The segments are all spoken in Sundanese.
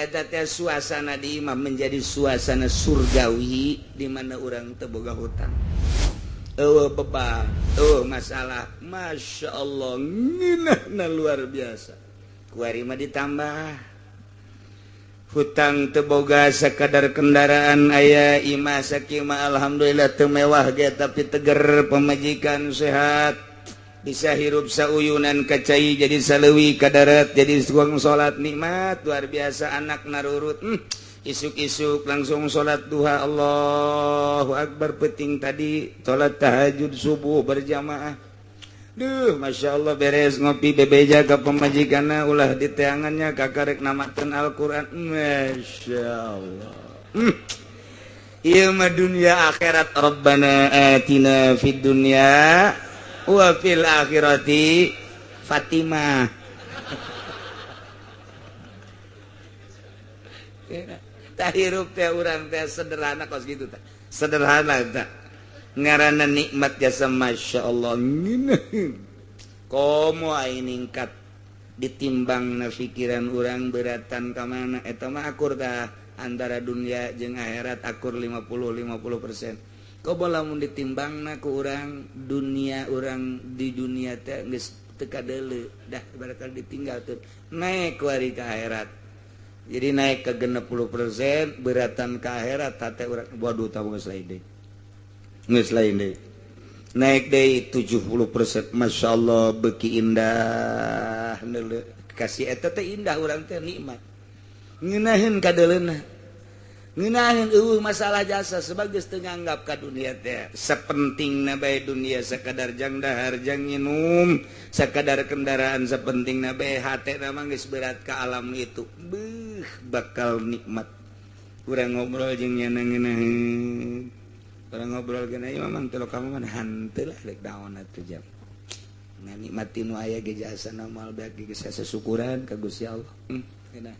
Eta teh suasana di imah menjadi suasana surgawi di mana urang teu boga hutang. Eueuh beban, eueuh masalah. Masya Allah, ngeunahna luar biasa. Kuari mah ditambah hutang teu boga, sekadar kendaraan aya, imah sakima alhamdulillah teu mewah ge tapi teger, pemajikan sehat, bisa hirup sauyunan ka cai jadi saleuwi, ka darat jadi suang salat, nikmat luar biasa, anak narurut, isuk-isuk langsung salat duha, Allahu Akbar, penting tadi salat tahajud, subuh berjamaah. Duh, Masya Allah, beres ngopi bebeja ke pemajikanna, ulah diteangannya kakarek namaten Al-Quran. Masya Allah. Ieu mah dunia akhirat. Rabbana atina fid dunya wa fil akhirati Fatimah. Tah, hirup teh urang teh sederhana kos gitu tah. Sederhana tah. Ngaranna nikmat jasa, Masya Allah. Komo aing ningkat ditimbang na pikiran urang beratan ka mana, eta mah akur tah antara dunia jeung akhirat, akur 50 50%. Komo lamun ditimbangna ku urang dunia, urang di dunia teh geus teu kadeuleu dah, barangkali ditinggal tuh naik kuari ka akhirat, jadi naik ke 60% beratan ke akhirat. Hate urang, waduh, tah geus lain deui, geus lain deui, naik deui 70%, Masya Allah, beuki indah kasih eta teh, indah urang teh, nikmat, ngeunaheun kadeuleuna, ngeunaheun, eueuh masalah jasa, sebagai teu nganggap ka dunia teh sepenting bae dunia, sekadar jang dahar, jang nginum, sekadar kendaraan sepenting bae. Hate mah geus berat ka alam itu. Beuh, bakal nikmat urang ngobrol jeung nyana ngeunaheun. Urang ngobrol gena ieu mah teu kamu mah hanteu lah, rek naon atuh jam. Nah, nikmati nu aya ge jasana, moal beak geus syukuran ka Gusti Allah. Geuna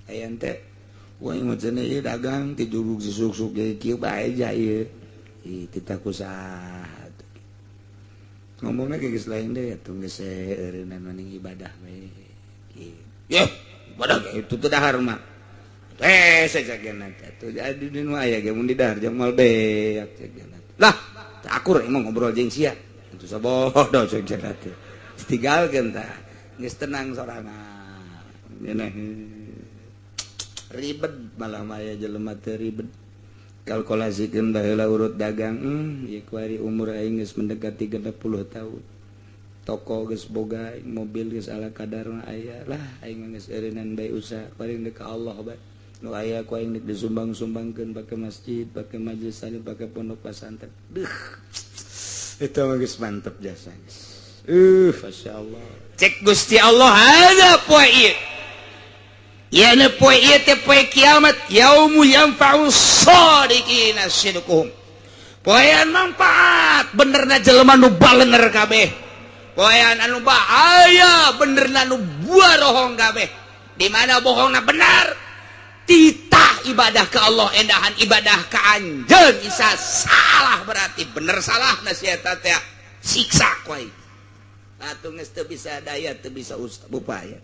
aya teh. Wah, cenah ieu dagang ti jurug susuk-suk ge kieu bae ja ieu. Ih, titah ku saha ngomongna ge geus lain deui atuh, geus eureunnan maning ibadah we. Yeuh, ibadah ge itu teu dahar mah. Eh, sajagena teh atuh jadi di nu aya ge mun didahar jeung moal beak cegena. Lah, teu akur emang ngobrol jeung sia. Atuh sabodo cegena teh. Tinggalkeun tah. Geus tenang sorangan. Ngeunah ribet malah maya jelema teh ribet kalkulasikeun baheula urut dagang, ieu kuari umur aing geus mendekati 60 tahun, toko geus boga, mobil geus ala kadarna aya lah, aing geus eureunnan bae usaha, paling deuk ka Allah bae nu aya ku aing disumbang-sumbangkeun pake masjid, pake majelis taklim, pake pondok pesantren. Duh, itu mah geus mantep jasa geus. Masyaallah, cek Gusti Allah ada poe ieu. Ya, poe ieu teh poe kiamat, yaumu yanfa'u shadiqina sidquhum. Poean manfaat benerna jelema nu balener kabeh. Poean anu bahaya benerna nu bohong kabeh. Di mana bohongna benar? Titah ibadah ke Allah endahan ibadah ke anjeun Isa salah, berarti bener salah na si eta teh, siksa ku aing. Atuh geus teu bisa daya, teu bisa upaya.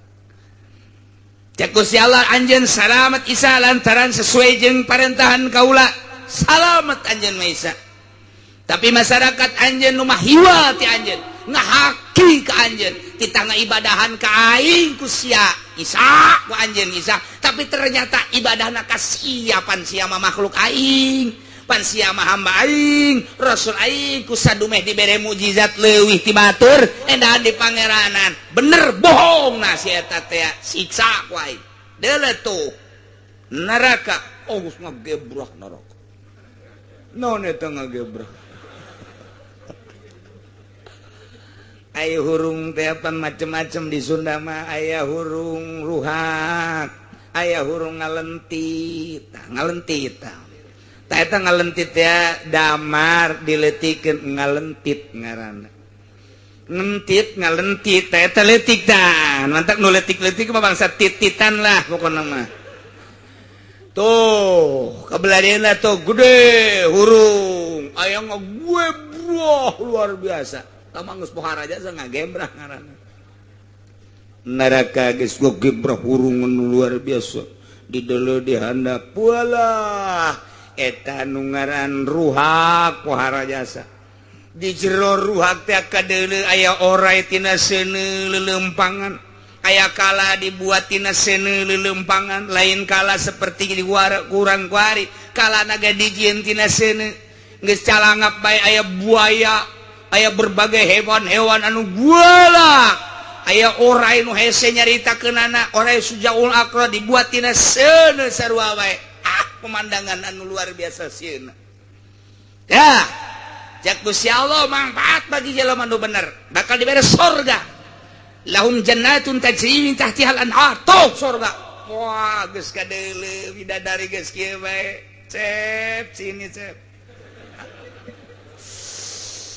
Cek Gusti Allah, anjeun salamet Isa lantaran sesuai jeung parentahan kaula, salamet anjeun mah Isa. Tapi masyarakat anjeun nu mah hiwa ti anjeun, ngahaki ka anjeun, titah ibadahan ka aing ku sia Isa, ku anjeun Isa, tapi ternyata ibadahna ka sia, pan sia mah makhluk aing, pan sia mah hamba aing, rasul aing ku sadumeh dibere mukjizat leuwih ti batur endahan di pangeranan, bener bohong nah si eta teh, siksa ku aing. Deuleu tuh neraka. Oh, geus ngagebrah neraka. Naon eta ngagebrah? Aya hurung teh apa macem-macem di Sunda mah, aya hurung ruhak, aya hurung ngalentit. Tah, ngalentit tah. Tah, eta ngalentit ya damar diletikeun ngalentit ngaranna. Ngentit ngalentit tah eta leutik tah. Mantak nu leutik-leutik mah bangsa tititan lah pokona mah. Tuh, kabelah tuh gede hurung. Aya ngagebrah luar biasa. Tama geus pohara aja ngagebrah ngaranna. Neraka geus gegebrah hurungan luar biasa, di deuleu, di handap. Walah, eta nu ngaran ruhak pohara jasa. Di jero ruhak teh kadeuleu aya orai tina seuneu lelempangan, aya kala dibuat tina seuneu lelempangan, lain kala seperti di kurang kuari, kala naga dijieun tina seuneu. Geus calangap bae, aya buaya, aya berbagai hewan-hewan anu guala, aya orai nu hese nyaritakeunana, orai sujaul akro dibuat tina seuneu sarua bae. Ah, pemandangan anu luar biasa sieuna ya. Cek Gusti Allah, manfaat bagi jelema nu bener bakal dibere sorga, lahum jannatun tajri min tahtihal anhar. Tuh sorga, wah, geus kadeuleu bidadari geus kieu bae. Cep sini, cep.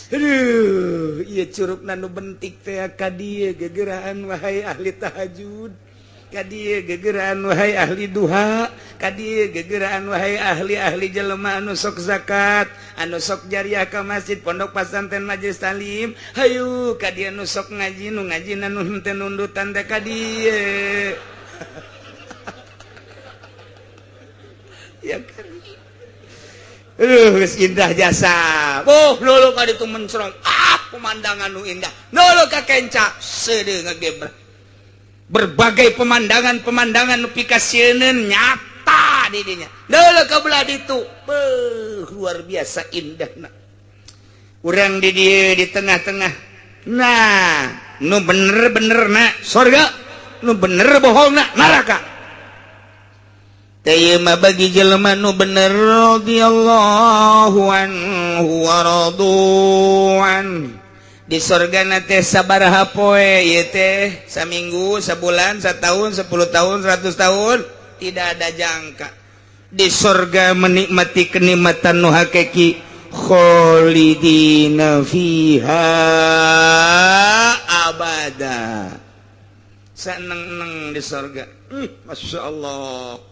Aduh, ieu curugna nu bentik teh ka dieu gegeraan wahai ahli tahajud, ka dieu gegeraan wahai ahli duha, ka dieu gegeraan wahai ahli-ahli jelema anu sok zakat, anu sok jariah ka masjid, pondok pesantren, majelis talim. Hayu ka dieu nu sok ngaji, nu ngaji nu henteu nundutan teh ka dieu. Ya kan? Geus indah jasa. Oh, lulu ka ditu mencrong. Ah, pemandangan nu indah. Lulu ka kenca seudeuh ngagebrah. Berbagai pemandangan-pemandangan nu pikasieun nyata di dinya. Lulu ka belah ditu. Beuh, luar biasa indahna. Urang di dieu di tengah-tengah. Nah, nu bener-bener na sorga, nu bener bohong na neraka. Mah bagi jelema nu bener, radhiyallahu anhu wa radu'an, di sorgana teh sabaraha poe ieu teh? Saminggu, sabulan, satahun, 10 tahun, 100 tahun, tidak ada jangka. Di sorga menikmati kenikmatan nu hakiki, kholidina fiha abada, seneng-neng di sorga. Masya Allah.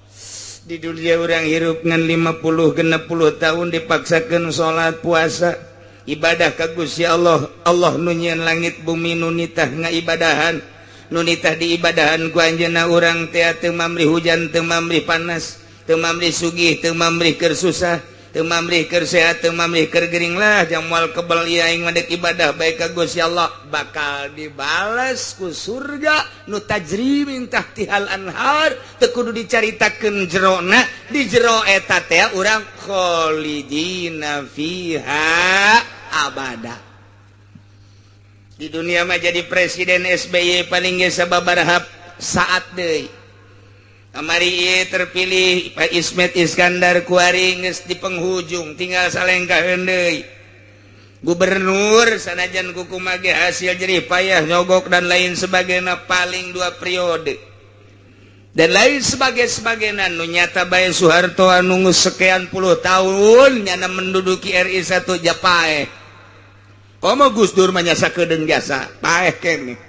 Di dunia orang hirup ngan 50 60 tahun dipaksakan salat, puasa, ibadah ka Gusti Allah. Allah nu nyieun langit bumi, nu nitah ngaibadahan, nu nitah diibadahan ku anjeunna. Urang teh teu mamrih hujan, teu mamrih panas, teu mamrih sugih, teu mamrih keur susah, teu mamrih keur sehat, teu mamrih keur gering. Lah, jang moal kebel ieu aing mah ibadah bae ka Gusti Allah, bakal dibales ku surga nu tajri min tahtihal anhar, teu kudu dicaritakeun jerona. Di jero eta teh urang kholidina fiha abada. Di dunia mah jadi presiden SBY paling ge sababaraha saat deui. Kamari ieu terpilih Pak Ismet Iskandar, kuari geus di penghujung, tinggal salengkaheun deui. Gubernur sanajan kukumaha ge hasil jerih payah nyogok dan lain sebagainya, paling dua periode dan lain sebagai sebagainya. Nu nyata bae Soeharto anu geus sekian puluh tahun nyana menduduki RI 1 japae. Komo Gus Dur mah nya sakedeung jasa paeh keneh.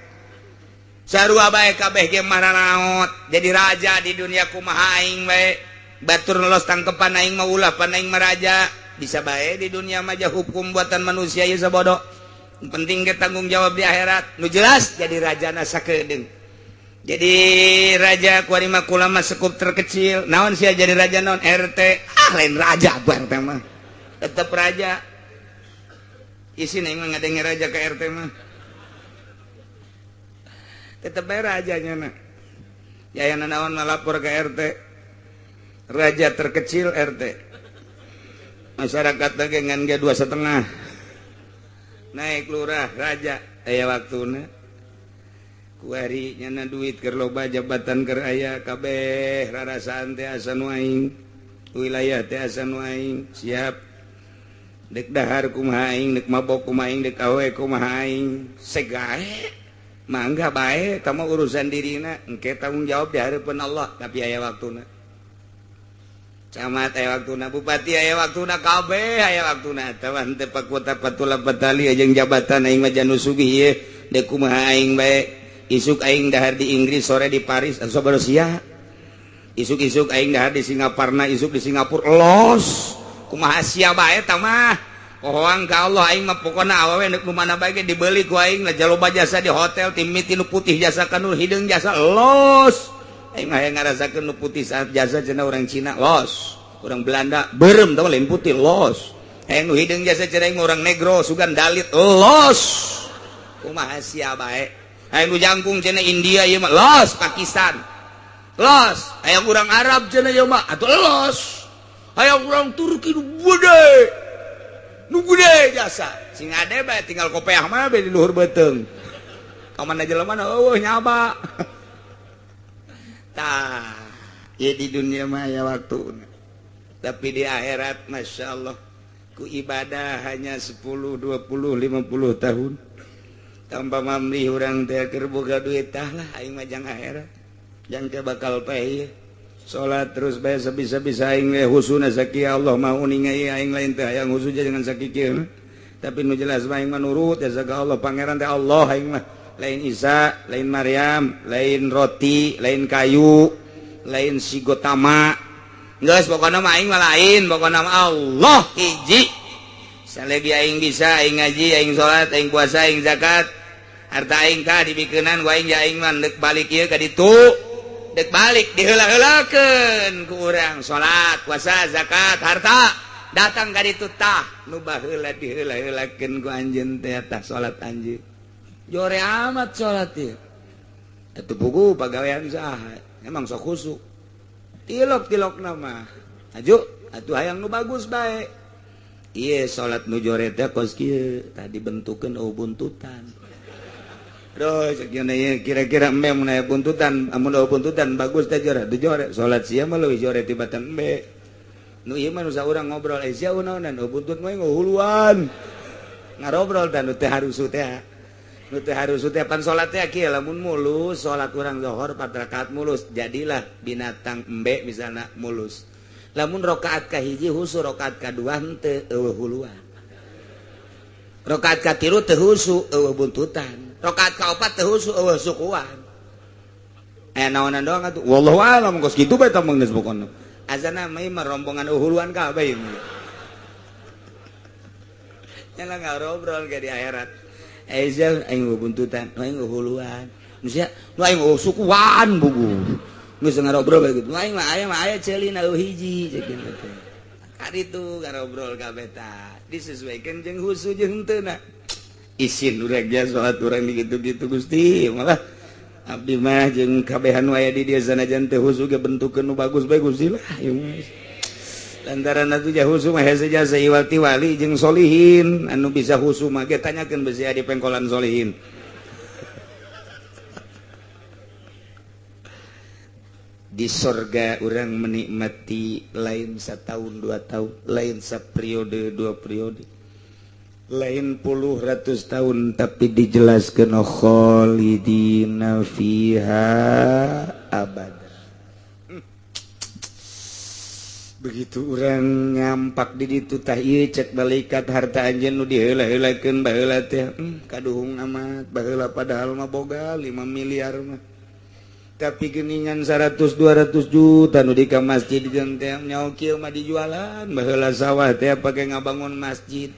Sarua bae kabeh ge maranaot jadi raja di dunia. Kumaha aing bae, batur lolos tangkepan aing mah ulah pan aing mah raja. Bisa bae di dunia mah, hukum buatan manusia ieu sabodo, penting ke tanggung jawab di akhirat. Nu jelas jadi raja na sakedeung, jadi raja kuari mah kula mah sekup terkecil. Naon sia jadi raja, naon RT? Ah, lain raja bu, RT mah tetep raja. Isi nih mah ngadenge raja ke RT mah tetep bae rajanya. Nah ya, yang naon melapor ke RT, raja terkecil RT. Masyarakat lagi ngan ge 2,5, naik lurah raja. Aya waktuna kuari nyana duit keur loba, jabatan keur aya, kabeh rarasaan teh asa nu aing, wilayah teh asa nu aing. Siap dek dahar kumaha aing, dek mabok kumaha aing, dek awe kumaha aing, segae mangga bae. Tama urusan dirina, engke tanggung jawab di hadapan Allah. Tapi aya waktuna camat, aya waktuna bupati, aya waktuna kabeh, aya waktuna. Tah teu pakuta patula patali jeung jabatan. Aing mah janu sugih ieu, dek kumaha aing bae. Isuk aing dahar di Inggris, sore di Paris, asa sia. Isuk-isuk aing dahar di Singaparna, isuk di Singapura. Los kumaha sia bae tah mah. Pohoang ka Allah aing mah pokona awewe neuk nu mana bae ge dibeli ku aing lah, jaloba jasa di hotel timiti nu putih jasa ka nu hideung jasa los. Aing mah hayang ngarasakeun nu putih saat jasa cenah orang Cina los, orang Belanda beureum tah lain putih los. Hayang nu hideung jasa cenah aing orang negro sugan dalit los. Kumaha sia bae. Hayang nu jangkung cenah India ieu mah los, Pakistan los. Hayang urang Arab cenah ieu mah atuh los. Hayang urang Turki nu gede nu gede jasa sing ade bae tinggal kopeah mah be di luhur beuteung ka mana jelema na eueuh nyaba. Tah ieu di dunia mah aya waktu, tapi di akhirat Masya Allah ku ibadah hanya 10 20 50 tahun tanpa mamlih urang teh keur boga duit. Tah lah, aing mah jang akhirat, jang ke bakal paeh. Salat terus bae sabisa-bisa aing we husuna sakieu. Allah mau uninga aing lain teh hayang husu jangan sakieu, tapi nu jelas mah aing mah nurut ya ka Allah. Pangeran teh Allah aing mah, lain Isa, lain Maryam, lain roti, lain kayu, lain si Gotama. Geus pokona mah aing mah lain, pokona mah Allah hiji. Salagi aing bisa aing ngaji, aing salat, aing puasa, aing zakat, harta aing tah dibikeunan ku aing ya. Aing mah deuk balik ieu ka ditu, dek balik diheula-heulakeun ku urang salat, puasa, zakat, harta datang ka ditu. Tah nu baheula diheula-heulakeun ku anjeun teh, tah salat anjeun jore amat salat ieu atuh buku pagawean saha emang sok khusuk tilok-tilok nama aju atuh hayang nu bagus bae. Ieu salat nu jore teh kos kieu tadi bentukeun eueuh buntutan. Aduh, kira-kira embe mun aya buntutan, amun eueuh buntutan bagus teh jore, teu jore. Salat sia mah leuwih jore tibatan embe. Nu ieu mah nu saurang ngobrol, eh sia naonan eueuh buntut mah ngahuluan. Ngarobrol tah nu teh harusu teh. Nu teh harusu teh pan salat teh kieu, lamun mulus salat urang zuhur 4 rakaat mulus, jadilah binatang embe misalna mulus. Lamun rakaat kahiji husu, rakaat kadua henteu eueuh huluan. Rakaat katilu teu husu eueuh buntutan. Rakaat kaopat teu husu eueuh sukuan. Eh, naonan doang atuh. Wallahu a'lam kos kitu bae tah geus pokona. Azana mah mah rombongan uhuluan kabeh ieu. Nyala ngarobrol ke di akhirat. Eh sia aing buntutan, aing uhuluan. Nu sia nu aing sukuan bugu. Geus ngarobrol bae kitu. Aing mah aya mah aya ceulina eueuh hiji ceuk teh. Kaditu ngarobrol kabeh tah. Disesuaikan jeung husu jeung henteu. Isin urang dia salat urang gitu-gitu. Gusti malah abdi mah jeung kabehan aya di dieu sanajan teu husu ge bentukeun nu bagus bae Gusti lah ieu mah. Lantaran atuh jah husu mah hese jasa iwal ti wali jeung solihin anu bisa husu mah ge tanyakeun besi di pengkolan solihin. Di sorga orang menikmati lain setahun 2 tahun, lain periode dua periode, lain puluh ratus tahun, tapi dijelaskan khalidina fiha abada. Begitu orang nyampak di ditu tah ieu cek malaikat, harta anjeun nu diheula-heulakeun baheula teh kaduhung amat baheula, padahal mah boga 5 miliar mah, tapi geningan 100 200 juta nu di ka masjid jeung teh nyaho kieu mah dijualan baheula sawah teh pake ngabangun masjid.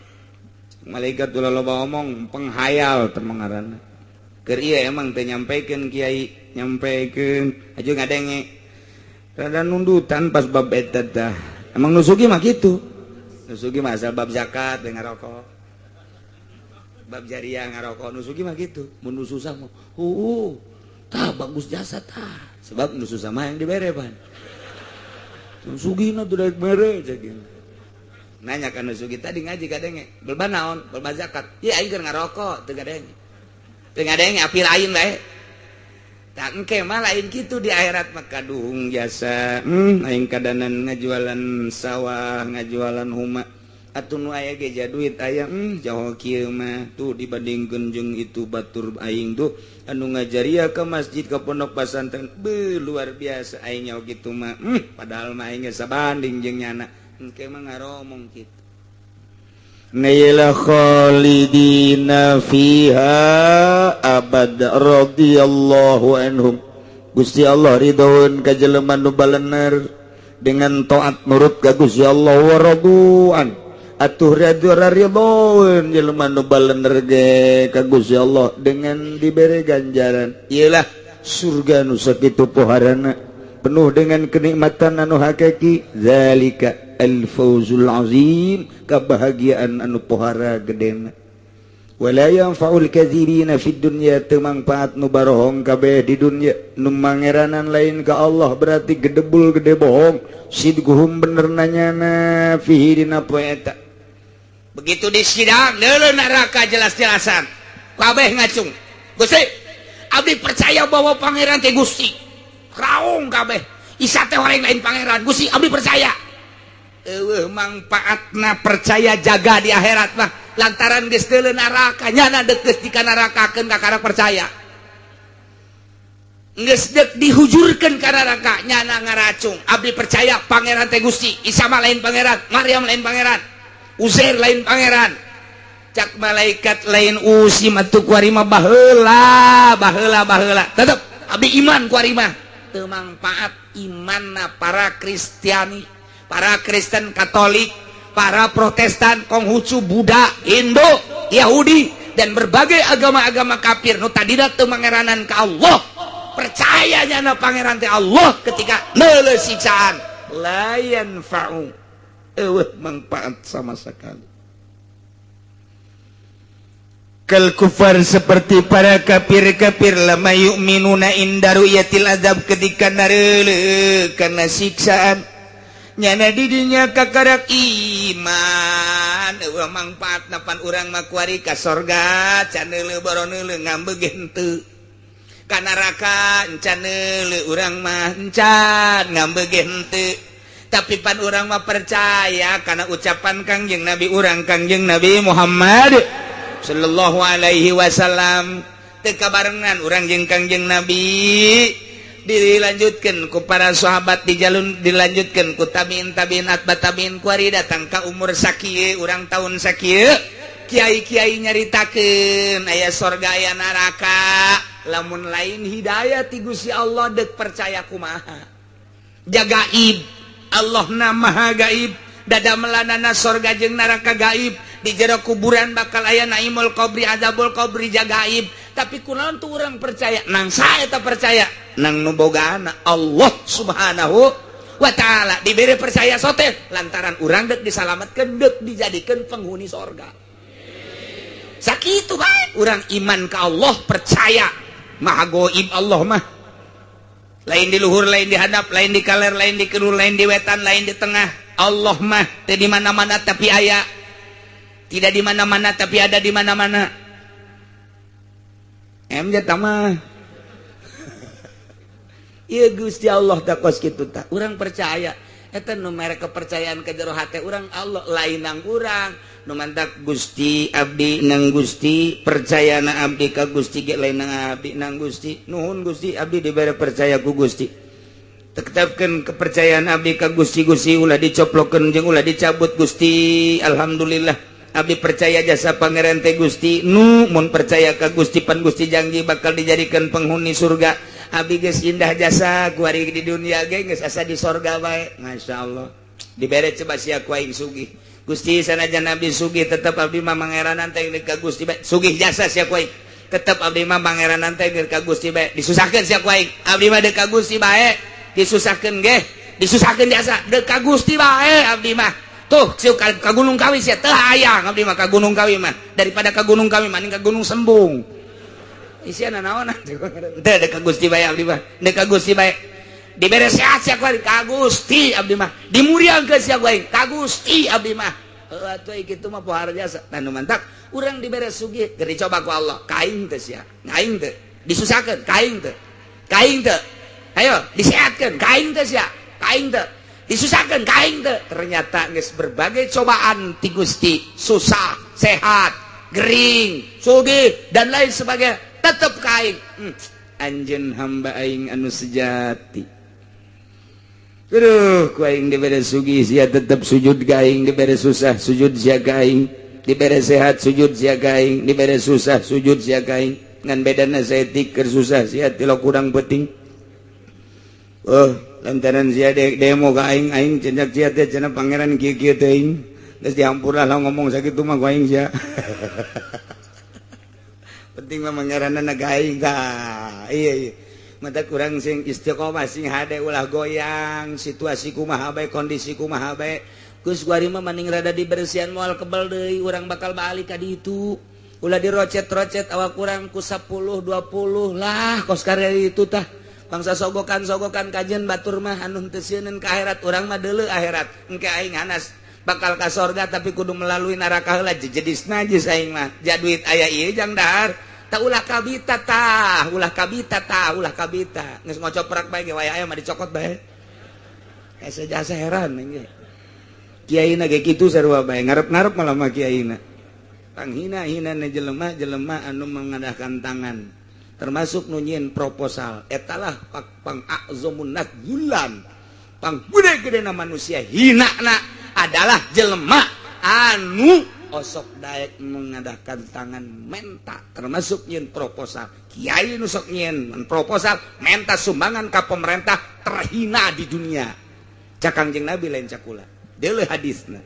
Malaikat ulah loba omong, penghayal teh ngaranna. Keur ieu emang teh nyampekeun kiai, nyampekeun aju ngadenge rada nundutan pas bab eta tah. Emang nu sugih mah kitu, nu sugih mah asal bab zakat teh ngarokok, bab jariah ngarokok. Nu sugih mah kitu. Mun nu susah mah tah bagus jasa tah, sebab nu susah mah yang dibere pan nu sugihna tuh daek mere cek. Nanya kan nu sugih tadi ngaji kadenge belba naon, belba zakat ieu aing keur ngarokok teu ngadenge, teu ngadenge api lain bae. Tak engke mah lain kitu, di akhirat mah kaduhung jasa. Aing kadanan ngajualan sawah, ngajualan huma atuh nu aya ge duit aya. Jauh kieu mah tuh dibandingkeun jeung itu batur aing tuh anu ngajaria ke masjid, ke pondok pesantren be luar biasa aing nyaho kitu mah. Padahal mah aing geus sabanding jeung nyana. Engke mah ngaromong kitu. Naila khalidina fiha abad radhiyallahu anhum. Gusti Allah ridhoeun ka jelema nu balener dengan taat nurut ka Gusti Allah, wa radu'an. Atuh ridho jelema nu balener ge ka Gusti Allah dengan diberi ganjaran, iyalah surga nu sakitu poharana, penuh dengan kenikmatan anu hakiki. Zalika al-fawzul azim, kebahagiaan anu pohara gedena. Wala yanfa'ul kadzibina fid dunya, teu mangfaat nu barohong kabeh di dunya, nu mangeranan lain ka Allah, berarti gedebul gede bohong. Sidquhum, bener nanyana, fihi dina poe eta. Begitu di sidang leuleuh neraka, jelas-jelasan kabeh ngacung, "Gusti, abdi percaya bahwa Pangeran teh Gusti." Raung kabeh, "Isa teh orang lain Pangeran." "Gusti, abdi percaya." Eueuh mangfaatna percaya jaga di akhirat mah, lantaran geus deuleu neraka, nyana deket di nerakakeun, kakara percaya. Geus dek dihujurkeun ka neraka, nyana ngaracung, "Abdi percaya Pangeran teh Gusti, Isa mah lain Pangeran, Maryam lain Pangeran, Uzair lain Pangeran." Cak malaikat, "Lain usim atuh kuari mah, baheula, baheula, baheula tetep abdi iman kuari mah." Teu mangfaat imanna para Kristiani, para Kristen Katolik, para Protestan, Konghucu, Buddha, Hindu, Yahudi, dan berbagai agama-agama kafir nu tadina teu mangeranan ka Allah, percaya nyana Pangeran teh Allah, ketika neuleuh siksaan, la yanfa'u, eueuh manfaat sama sekali. Kal kufar, seperti para kafir-kafir, lama yu'minuna inda ru'yatil azab, ketika nareuleuh karena siksaan, nyana didinya kakarak iman. Eueuh mangfaat napan urang mah kuari ka sorga can neuleuh, boro neuleuh, ngambek henteu. Ka neraka encan neuleuh urang mah, encan ngambek henteu. Tapi pan urang mah percaya karena ucapan Kangjeng Nabi urang, Kangjeng Nabi Muhammad Shallallahu Alaihi Wasallam. Teu kabarengan urang jeung Kangjeng Nabi, dilanjutkan ku para sahabat, di jalun dilanjutkan ku tabiin, tabiin, atba tabiin, kuari datang ka umur sakieu urang, tahun sakieu, kiai-kiai nyaritakeun aya sorga, aya neraka. Lamun lain hidayah ti Gusti Allah, dek percaya kumaha? Jagaib Allah na maha gaib, dada melanana sorga jeung neraka gaib, di jero kuburan bakal aya naimul qabri, azabul qabri, jagaib. Tapi kunaon tuh orang percaya? Nang saya tak percaya nang nu bogana Allah Subhanahu wa Ta'ala. Diberi percaya sote lantaran urang dek disalamatkan, dek dijadikan penghuni sorga. Sakitu bae urang iman ke Allah, percaya maha goib Allah mah, lain di luhur, lain di hadap, lain di kaler, lain di kidul, lain di wetan, lain di tengah. Allah mah teu di mana-mana tapi aya, tidak di mana-mana tapi ada di mana-mana. Em mah. Iya, Gusti Allah tak kos kitu tah. Urang percaya eta nu mere kepercayaan ke jero hate urang Allah, lain nang urang. Nu mantak Gusti, abdi nang Gusti, percaya na abdi ka Gusti ge lain nang abdi nang Gusti. Nuhun Gusti, abdi dibere percaya ku Gusti. Tetapkan kepercayaan abdi ka Gusti. Gusti, ulah dicoplokeun jeung ulah dicabut, Gusti. Alhamdulillah, abdi percaya jasa Pangeran teh Gusti. Nu mun percaya ka Gusti, pan Gusti janji bakal dijadikan penghuni surga. Abdi geus indah jasa kuari di dunia ge, geus asa di sorga bae. Masya Allah, dibere coba sia ku aing sugih. Gusti, sanajan abdi sugih, tetep abdi mah mangeranan teh ka Gusti bae. Sugih jasa sia ku aing, tetep abdi mah mangeranan teh ka Gusti bae. Disusahkeun sia ku aing, abdi mah deuk ka Gusti bae. Disusahkeun ge, disusahkeun jasa, deuk ka Gusti bae abdi mah. Tuh sieu ka Gunung Kawi sia, teu hayang abdi mah ka Gunung Kawi mah. Daripada ka Gunung Kawi mending ka Gunung Sembung. Isiana naon teu, deuk ka Gusti bae abdi mah, deuk ka Gusti bae. Dibere sehat sia ku ka Gusti abdi mah, dimuriangkeun sia ku ka Gusti abdi mah. Heuh atuh, kitu mah pohara jasa. Nah, nu mantak urang dibere sugih keur dicoba ku Allah, kaing teh sia, aing teh disusahkeun, kaing teh, kaing teh, ayo disehatkeun, kaing teh sia, kaing teh, disusahkeun, kaing teh. Ternyata geus berbagai cobaan ti Gusti, susah, sehat, gering, sugih, dan lain sebagainya, tetep kaing. Anjeun hamba aing anu sejati. Aduh, ku aing dibere sugih sia tetep sujud ka aing, dibere susah sujud sia ka aing, dibere sehat sujud sia ka aing, dibere susah sujud sia ka aing. Ngan bedana saeutik, keur susah sia tilo kurang penting. Oh, lantaran sia demo ka aing, aing cendak sia teh cenah Pangeran kieu-kieu teuing. Geus dihampura lah ngomong sakitu mah ku aing sia. Penting mah mangaranna aing tah. Iya iya. Mata kurang sing istiqomah sing hade ulah goyang, situasi kumaha bae, kondisi kumaha bae. Geus kuari mah maning rada dibersihan moal kebel deui, urang bakal balik ka ditu. Ulah dirocet-rocet awak kurang ku 10 20 lah kos karya itu tah. Bangsa sogokan-sogokan kajen batur mah anu teu sieun ka akhirat, urang mah deuleu akhirat. Engke aing hanas bakal ka sorga tapi kudu melalui neraka heula jejedis najis aing mah. Ja duit aya ieu jang dahar. Tah ulah kabita tah, ulah kabita tah, ulah kabita. Geus ngocoprak bae ge waya aya mah dicokot bae. Asa jasa heran ge. Kiaina ge kitu sarua bae, ngarep-ngarep malah mah kiaina. Panghina-hina na jelema-jelema anu mengadahkan tangan. Termasuk nu nyieun proposal. Eta lah pang a'zamun nas gulan. Pang gede-gedena manusia hinana adalah jelema anu osok daek mengadahkan tangan menta, termasuk nyieun proposal. Kiai nu sok nyieun proposal menta sumbangan ka pemerintah terhina di dunia. Cak Kangjeng Nabi lain cakula. Deuleu hadisna.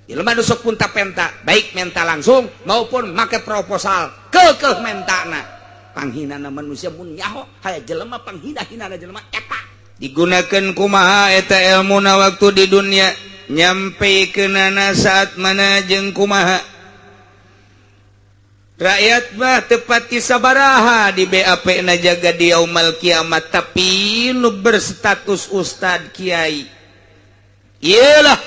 Jelema nu sok punta penta, baik menta langsung maupun make proposal, keukeuh mentana. Panghinana manusia mun nyaho haya jelema panghina-hinana jelema eta. Digunakeun kumaha eta ilmuna waktu di dunia, nyampe kenana saat mana jeung kumaha. Rakyat mah tepati sabaraha di BAP na jaga di yaumal kiamat, tapi nu berstatus ustad kiai iyalah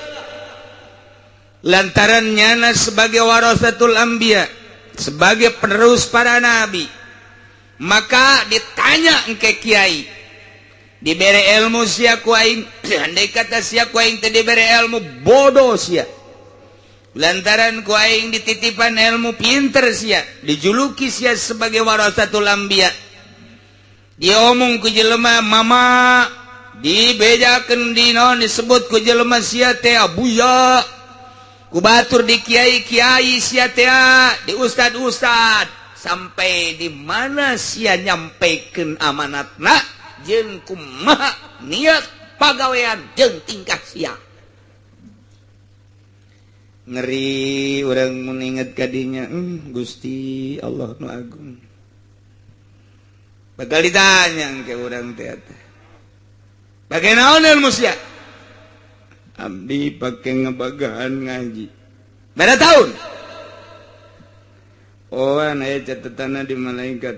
lantaran nyana sebagai warasatul anbiya, sebagai penerus para nabi, maka ditanya engke kiai dibere ilmu sia ku aing, andai kata sia ku aing teu dibere ilmu bodoh sia, lantaran ku aing dititipan ilmu pinter sia, dijuluki sia sebagai warasatul anbiya, diomong ku jelema mama, dibejakeun di naon disebut ku jelema sia teh abuya, ku batur di kiai-kiai sia teh, di ustad-ustad, sampai di mana sia nyampaikan amanatna jeung kumaha niat pagawean jeung tingkah sia. Ngeri urang mun inget ka dinya, Gusti Allah nu agung. Bakal ditanya engke urang teh eta. Bagaimana naon ilmu sia? Abdi pake ngebagahan ngaji. Berapa tahun? Oh, aya catatanna di malaikat.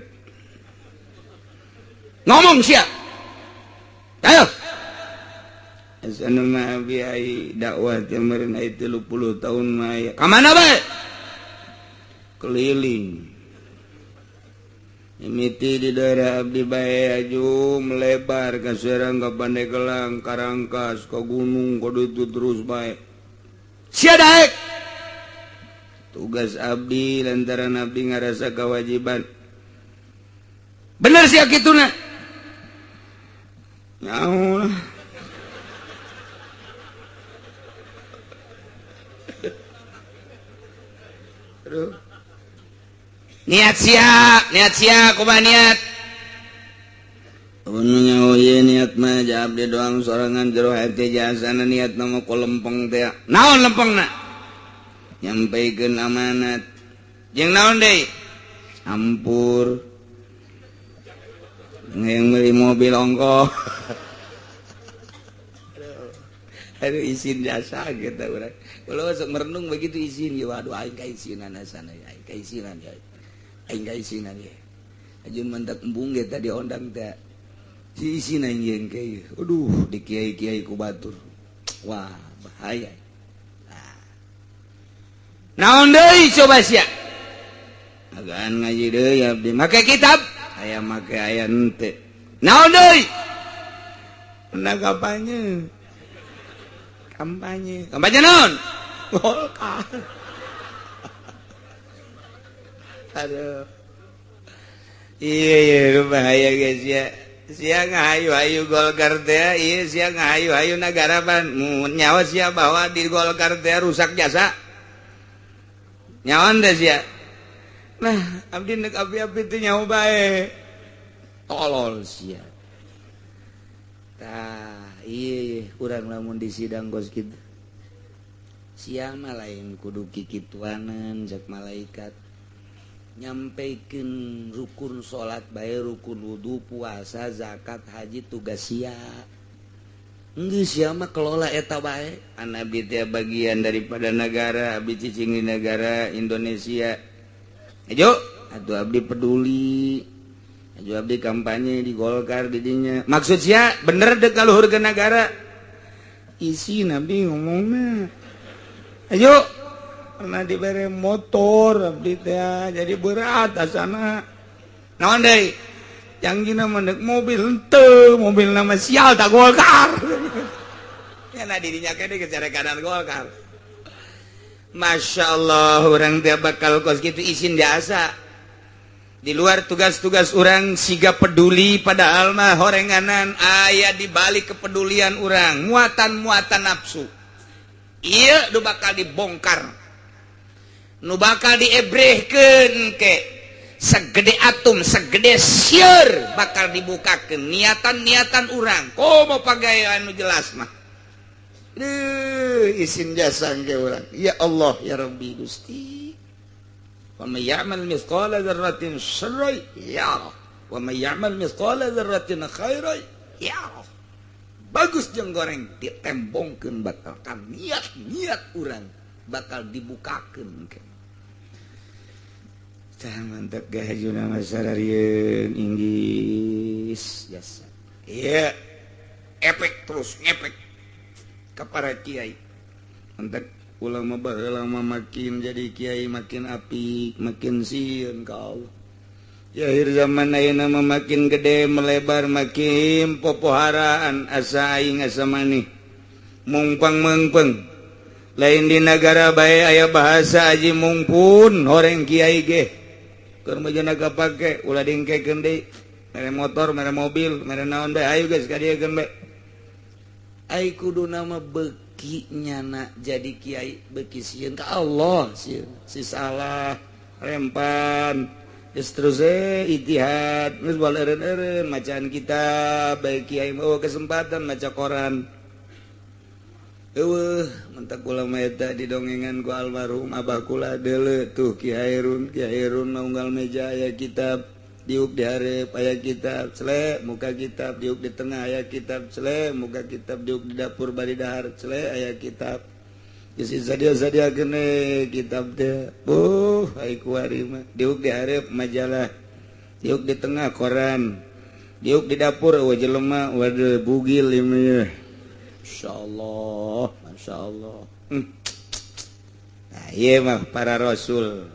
Ngomong sia. Ayo. Asana mah abi ai dakwah teh meureun ai 30 tahun mah aya. Ka mana bae? Keliling. Mimiti di daerah abdi bae aju melebar ka Serang, ka Pandeglang, Karangkas, ka gunung, ka ditu terus bae. Sia daek. Tugas abdi lantaran abdi ngarasa kewajiban. Bener sia kituna? Nyaho lah. Aduh. Niat sia, kumaha niat? Mun nyaho ieu niat mah ja abdi doang sorangan jero hati jasana niat mah ku lempeng teh. Naon lempengna? Nyampaikeun amanat. Jeung naon deui? Ampur. Yang beli mobil ongkoh. Aduh izin jasa gitu urang. Kalau sok merenung begitu izin ya waduh aing kaisinan sana ya, aing kaisinan ya. Aing kaisinan ya. Ajun mantak embung ge tadi ondang teh. Si izin aing jeung kieu. Aduh di kiai-kiai ku batur. Wah, bahaya. Nah. Naon deui coba sia? Agan ngaji deui abdi make kitab. Aya make aya henteu. Naon deui? Nah kampanye. Kampanye. Kampanye naon? Golkar. Aduh. Iya iya bahaya guys ya. Sia ngahayu-hayu Golkar teh, iya sia ngahayu-hayu nagara pan. Nyawa sia bahwa di Golkar teh rusak jasa. Nyawan teh sia. Nah, abdi nek api-api teh nyawa bae. Tolol sia. Tah, iya kurang lamun di sidang kos kitu. Sia mah lain kudu kikituanan, cek malaikat. Nyampaikan rukun salat bae, rukun wudu, puasa, zakat, haji, tugas sia. Geus, sia mah kelola eta bae. An abdi teh bagian daripada negara, abdi cicing di negara Indonesia. Ayo atuh abdi peduli. Ayo abdi kampanye di Golkar di dinya. Maksud sia bener dek kaluhurkeun negara? Isi nabi ngomongna. Ayo pernah diberi motor abdi teh jadi berat asana. Naon deui? Yang gina mendek mobil henteu, mobil nama sial tak Golkar. Ya, nah, dirinya kene geus kanan Golkar. Masya Allah, orang teh bakal kos gitu izin jasa di luar tugas-tugas orang siga peduli, padahal mah horenganan aya di balik kepedulian orang muatan-muatan nafsu. Iya, nu bakal dibongkar, nu bakal diebrehkeun ke segede atom, segede sieur, bakal dibukakeun niatan-niatan urang. Komo pagawean nu jelas mah. Duh, isin jasa ke urang. Ya Allah, ya Rabbi Gusti. Wa may ya'mal mithqala dzarratin syarran yarah wa may ya'mal mithqala dzarratin khairan yarah. Bagus jeung goreng ditembongkeun, bakal kan niat-niat urang bakal dibukakeun ke. Tah, mantap gahajuna masararieun inggis jasa. Iya, efek terus ngepek ke para kiai. Mantap ulama baheula mah makin jadi kiai makin apik, makin sieun ka Allah. Ya, akhir zaman ayeuna mah makin gede melebar makin popoharaan, asa aing asa maneh mungpang meungpeung. Lain di negara bae aya bahasa aji mungpun, horeng kiai ge keur mah kapake, ulah dingkekeun deui, mere motor, mere mobil, mere naon bae, ayo geus ka dieu bae. Ai kudu nama beki nyana jadi kiai beki sieun ka Allah, sieun si salah rempan. Geus terus ijtihad geus bal eureun-eureun macaan kitab bae, kiai mah kesempatan maca koran. Eueuh, mentak ulama eta didongengan ku almarhum abah kula, deuleu tuh Ki Hairun, Ki Hairun mah unggal meja aya kitab, diuk di hareup aya kitab, cele muka kitab, diuk di tengah aya kitab, cele muka kitab, diuk di dapur bari dahar, cele aya kitab. Geus sadia-sadia gene kitab teh. Buh, ai kuari mah diuk di hareup majalah, diuk di tengah koran, diuk di dapur eueuh jelema, waduh bugil ieu. Masya Allah, Masya Allah. Nah, iya mah para rasul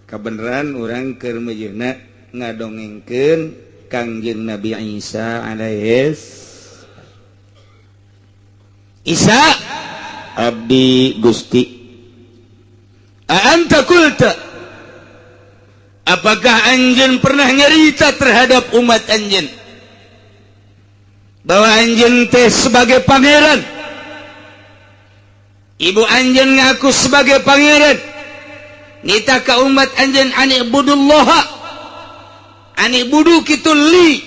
kebenaran orang keur meujeuhna ngadongengkeun Kangjeng Nabi Isa alaihis. Isa, abdi Gusti. Anta qulta, apakah anjeun pernah nyerita terhadap umat anjeun bahwa anjeun teh sebagai pangeran, ibu anjeun ngaku sebagai pangeran, nita ka umat anjeun ani'budullah, ani'budu kitu li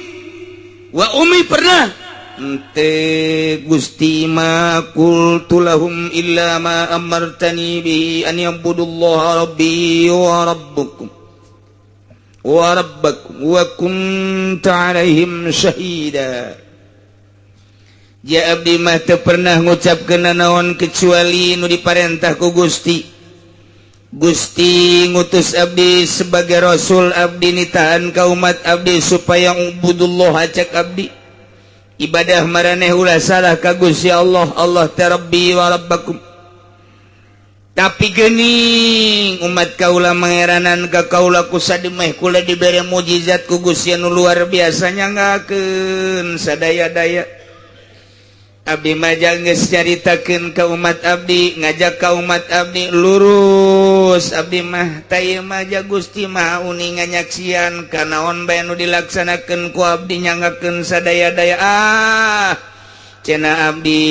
wa umi? Pernah ente, Gusti? Ma qultu lahum illa ma amartani bihi an ya'budullaha rabbi wa rabbukum wa rabbakum wa kunta alaihim syahida. Ja, abdi mah teu pernah ngucapkeun naon kecuali nu diparentah ku Gusti. Gusti ngutus abdi sebagai rasul, abdi nitahan ka umat abdi supaya ubudullah, cek abdi, ibadah maraneh ulah salah ka Gusti Allah, Allah teh Rabbi wa rabbakum. Tapi gening umat kaula mangeranan ka kaula ku sademeh kula dibere mujizat ku Gusti anu luar biasa, nyanggakeun sadaya-daya. Abdi mah geus nyaritakeun ka umat abdi, ngajak ka umat abdi lurus abdi mah. Tah mah ja Gusti Maha uninga, nyaksian kanaon bae nu dilaksanakeun ku abdi, nyanggakeun sadaya-daya. Ah, cenah abdi,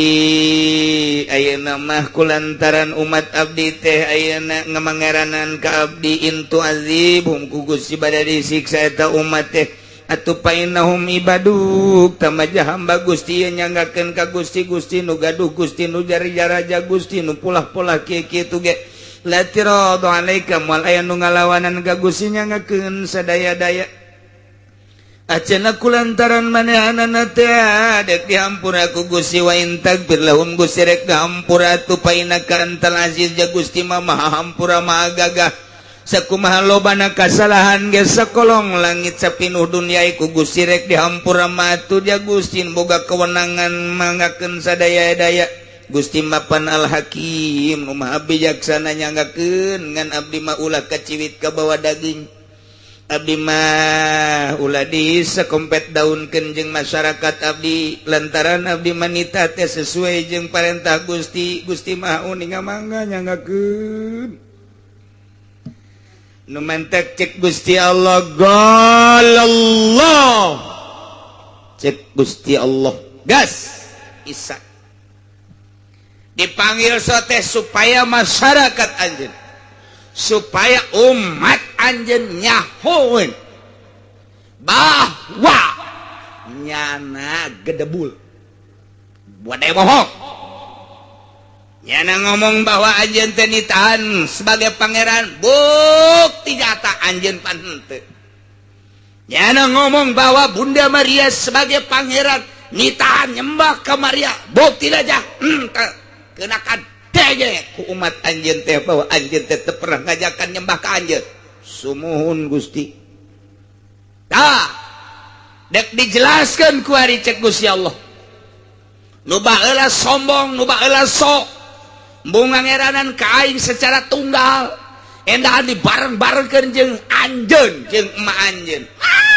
ayeuna mah kulantaran umat abdi teh ayeuna ngamangeranan ka abdi, in tu'adzibhum, ku Gusti bada disiksa eta umat teh. Atuh fa innahum ibaduk, tamaja hamba Gusti nyanggakeun ka Gusti. Gusti nu gaduh, Gusti nu jari raja, Gusti nu pulah-pulah kieu kitu ge. La i'tirada alaika, moal aya nu ngalawanan ka Gusti, nyanggakeun sadaya-daya. Acana kulantaran manehanana teh dek dihampura ku Gusti. Wa in taghfir lahum, Gusti rek dihampura atuh, fa innaka antal aziz, ja Gusti mah maha hampura, maha gagah. Sakumaha lobana kasalahan ge, sakolong langit sapinuh dunia ku Gusti rek dihampura mah atuh, ja Gusti boga kewenangan manggakeun sadaya-daya. Gusti mapan Al Hakim, nu maha bijaksana, nyanggakeun ngan abdi mah ulah kaciwit ka bawa daging. Abdi mah ulah disekompet daunkeun jeung masyarakat abdi, lantaran abdi manita teh sesuai jeung parentah Gusti. Gusti mah uning, mangga nyanggakeun. Nu mantek cek Gusti Allah, Allah cek Gusti Allah, gas Isa dipanggil sote supaya masyarakat anjeun, supaya umat anjeun nyahoeun bahwa nyana gedebul buat daya bohong. Nyana ngomong bahwa anjeun teh nitahan sebagai pangeran, bukti nyata anjeun pan henteu. Nyana ngomong bahwa Bunda Maria sebagai pangeran, nitahan nyembah ke Maria, bukti aja henteu. Kenakan ku umat anjeun teh bahwa anjeun teh teu pernah ngajakan nyembah ka anjeun. Sumuhun Gusti. Tah, dek dijelaskan ku ari cek Gusti Allah, nu baheula sombong, nu baheula sok embung ngeranan ka aing secara tunggal, endahan dibareng-barengkeun jeung anjeun jeung emak anjeun.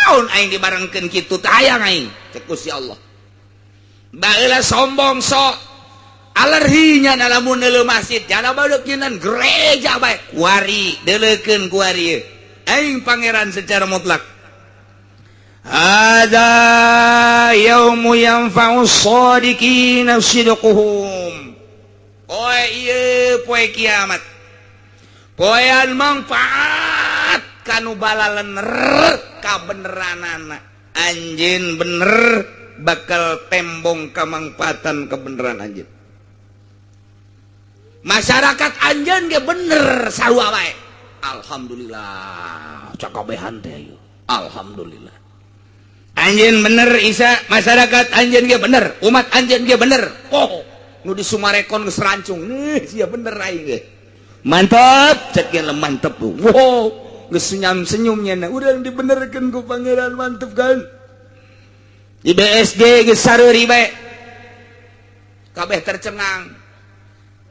Naon aing dibarengkeun kitu teh, hayang aing cek Gusti Allah. Baheula sombong, sok alerhinya lamun neuleuh masjid, jana badeuk nyinan gereja bae. Kuari deuleukeun, kuari aing pangeran secara mutlak. Hadza yaumu yanfa'u shadiqina sidquhum. Poe ieu poe kiamat, poean manfaat kanu balalener kabeneranana. Anjeun bener bakal tembong kamangfaatan kebenaran anjeun. Masyarakat anjeun ge bener sarua bae. Alhamdulillah cakabehan teh. Alhamdulillah anjeun bener Isa, masyarakat anjeun ge bener, umat anjeun ge bener. Oh, nu di Summarecon geus rancung nih sia, bener aing ge, mantap cek ge, mantep. Wow, geus senyum senyumnya, nah urang dibenerkeun ku pangeran, mantep kan. Di BSD geus sareuri bae, kabeh tercengang.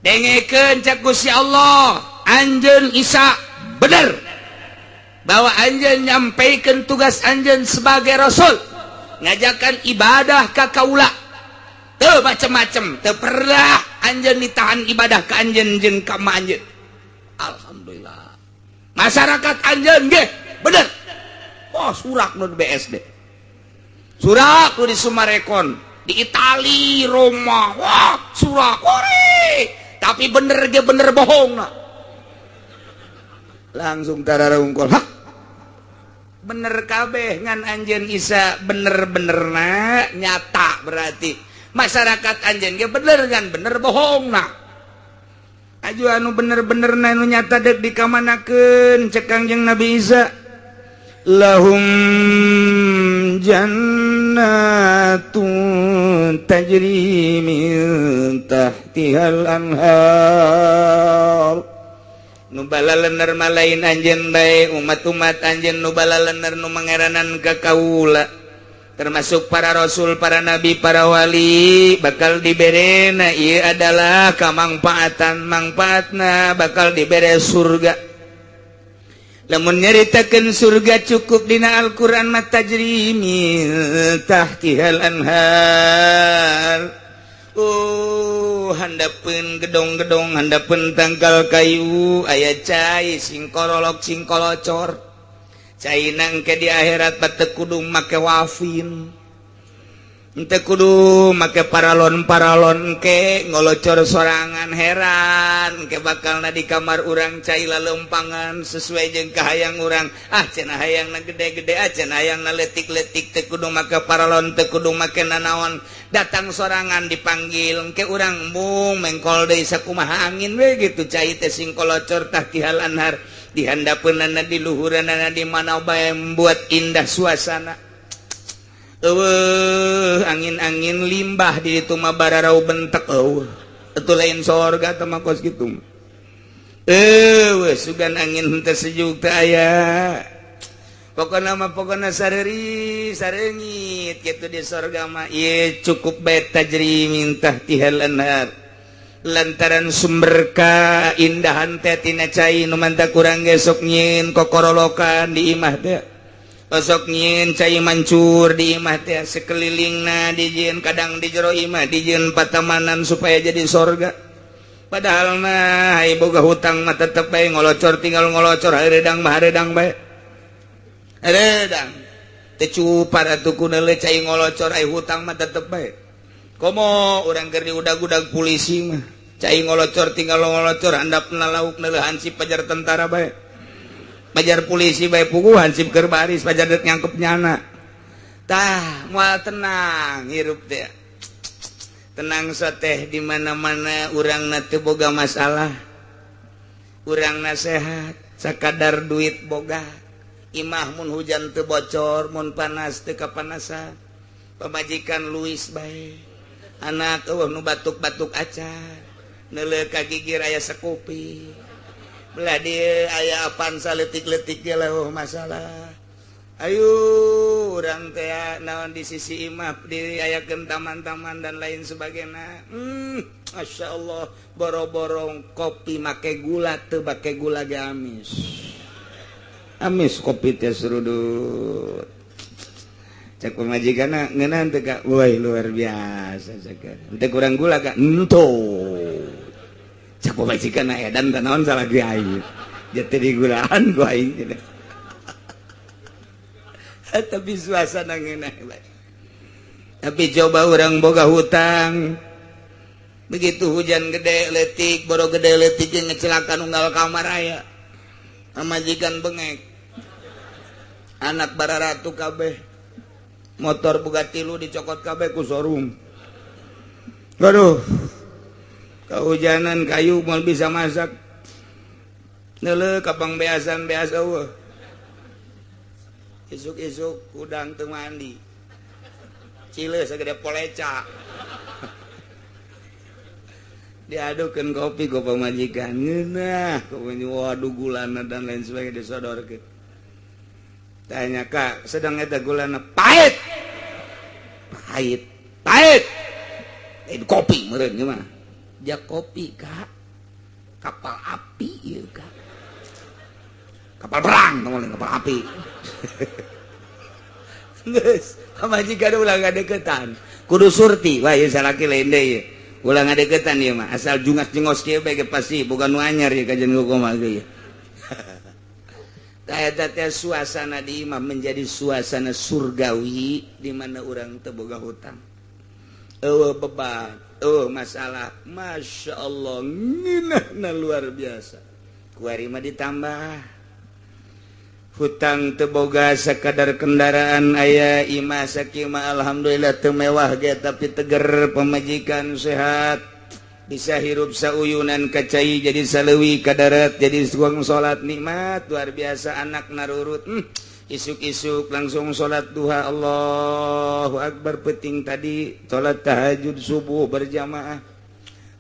Dengekeun cek Gusti Allah, anjeun Isa bener bahwa anjeun nyampaikan tugas anjeun sebagai rasul, ngajakan ibadah ka kaula, teu macem-macem, teu pernah anjeun ditahan ibadah ka anjeun jeung ka ma anjeun. Alhamdulillah masyarakat anjeun ge bener. Oh, surak nu di BSD, surak nu di Summarecon, di Itali, Roma, wah surak ore. Tapi bener ge bener bohong nah. Langsung tararungkol, hah, bener kabeh ngan anjeun Isa bener-bener na nyata, berarti masyarakat anjeun ge bener kan bener bohong. Nah, aju anu bener-bener na nu nyata dek dikamanakeun cek Kangjeng Nabi Isa? Lahum jannatun tajri min tahtihal anhar. Nu balalener mah lain anjeun bae, umat-umat anjeun nu balalener, nu mangeranan ka kaula, termasuk para rasul, para nabi, para wali, bakal diberena ieu adalah kamangfaatan. Mangfaatna bakal dibere surga. Lamun nyaritakeun surga cukup dina Al-Qur'an mah, tajri min tahtihal anhar. Oh, handapeun gedong-gedong, handapeun tangkal kayu aya cai singkorolok singkolocor. Cai nangke di akhirat bate kudu make wafin. Ente kudu make paralon-paralon ke ngolocor sorangan heran ke bakalna di kamar urang cai lalempangan sesuai jeung kahayang urang. Ah cenah hayangna gede-gede, ah cenah hayangna leutik-leutik, teu kudu make paralon, teu kudu make nanaon, datang sorangan dipanggil ke urang mung mengkol deui sakumaha angin we gitu. Cai teh sing kolocor tahtihal anhar, di handapeunana, di luhuranana, di mana bae membuat indah suasana. Eueuh, angin-angin limbah di ditu mah bararau bentek. Eueuh, itu lain sorga teh mah kos kitu. Eueuh, sugan angin henteu sejuk teh aya. Pokona mah pokona sareuri sareungit kitu di sorga mah. Ieu cukup bae tajri min tahtihal anhar, lantaran sumber kaindahan teh tina cai nu manta kurang gesok nyieun kokorolokan di imah teh, osok nyieun cai mancur di imah teh, sekelilingna dijieun, kadang di jero imah dijieun patamanan supaya jadi sorga. Padahal mah ai boga hutang mah tetep bae ngolocor, tinggal ngolocor, hareudang mah hareudang bae, hareudang teu cupar atuh ku neuleuh cai ngolocor, ai hutang mah tetep bae. Komo urang keur diudag-udag polisi mah cai ngolocor, tinggal ngolocor, handapna lauk neuleuh hansip pajar tentara bae, pajar polisi bae, puguh hansip keur baris pajar dek nyangkep nyana. Tah moal tenang hirup teh, tenang teh di mana-mana. Urangna teu boga masalah, urangna sehat, sakadar duit boga, imah mun hujan teu bocor, mun panas teu kapanasan, pamajikan luis bae, anak eueuh nu batuk-batuk acan, neuleuh ka gigir aya sakopi, belah dieu aya Avanza leutik-leutik ge leuh masalah. Ayo urang teh naon di sisi imah diayakeun taman-taman dan lain sebagainya. Masya Allah, boro-borong kopi make gula, teu make gula ge amis amis kopi teh serudut. Cek pamajikanna, "Ngeunah teu, Kak?" "Woi, luar biasa." Cek, "Teu kurang gula, Kak?" "Henteu." Cek pamajikanna, "Edan teh naon salah ge aing jadi digulaan ku aing." Tapi suasana ngeunah. Tapi coba orang boga hutang, begitu hujan gede letik, boro gede letik yang ngecelakan unggal kamar aya, pamajikan bengek, anak bararatu kabeh, motor boga tilu dicokot kabeh ku showroom. Aduh, kehujanan kayu mau bisa masak, neuleuh ka pangbeasan beas eueuh, isuk-isuk udang teu mandi, cile segede poleca, diadukeun kopi ku pamajikan, ngeunah. Waduh, gulana dan lain sebagainya disodorkeun. Tanya, "Kak, sedang eta gulana?" "Pahit, pahit, pahit." Lain kopi meureun ieu mah. Ja kopi, Kak, kapal api ieu, Kak, kapal perang, tong kapal api. Geus, pamajikan ulah ngadeukeutan, kudu surti. Wah, ieu salaki lain deui, ulah ngadeukeutan ieu mah, asal jungas jengos kieu bae ge pasti bukan nu anyar ieu kajian kumaha ge ieu. Tah, eta teh suasana di imah menjadi suasana surgawi di mana urang teu boga hutang, eueuh beban, eueuh masalah. Masya Allah, ngeunahna luar biasa. Kuari mah ditambah hutang teu boga, sakadar kendaraan aya, imah sakieu mah alhamdulillah teu mewah ge tapi teger, pamajikan sehat, bisa hirup sauyunan, kacai jadi saleuwi, kadarat jadi suang salat, nikmat luar biasa, anak narurut. Isuk-isuk langsung salat duha, Allahu akbar, penting tadi salat tahajud subuh berjamaah.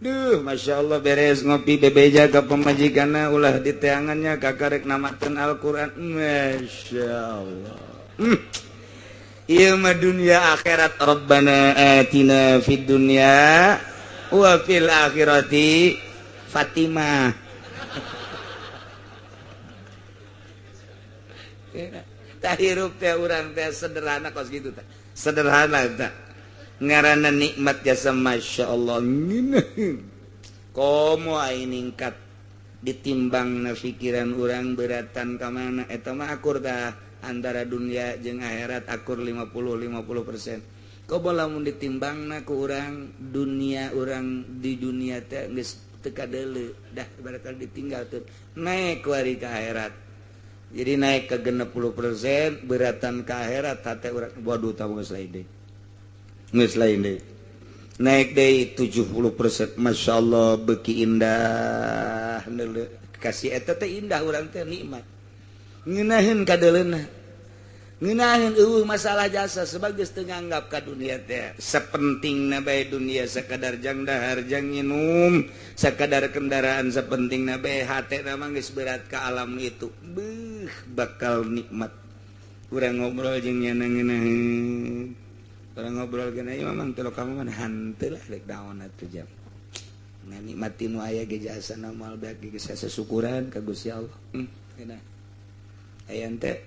Duh, Masya Allah, beres ngopi bebeja ka pamajikanna, ulah diteangannya kakarek namakeun Al-Qur'an. Masya Allah. Ieu mah dunia akhirat. Rabbana atina fid dunya wa fil akhirati Fatimah. Tah, hirup teh urang teh sederhana kos gitu teh. Sederhana teh. Ngaranna nikmat jasa, Masya Allah, ngeunah. Komo ai ningkat ditimbang na pikiran urang beratan ka mana, eta mah akur tah antara dunia jeung akhirat, akur 50-50%. Komo lamun ditimbangna ku urang dunia, urang di dunia teh geus teu kadeuleu dah, barangkali ditinggal tuh naik kuari ka akhirat. Jadi naik ke 60% beratan ke akhirat hate urang, waduh, tah geus lain deui, geus lain deui. Naik deui 70%, Masya Allah, beki indah kasih eta teh, indah urang teh, nikmat ngeunaheun kadeuleuna, ngeunaheun eueuh masalah jasa, sebagai teu nganggap ka dunia teh sepentingna bae. Dunia sakadar jang dahar, jang nginum, sakadar kendaraan sepentingna bae. Hate mah geus berat ka alam itu. Beuh, bakal nikmat urang ngobrol jeung nyana, ngeunaheun urang ngobrol gena ieu mah teu kamu mah hanteu lah, rek naon atuh jam. Nah, nikmati nu aya ge jasana, moal beak geus syukuran ka Gusti Allah. Geuna aya teh.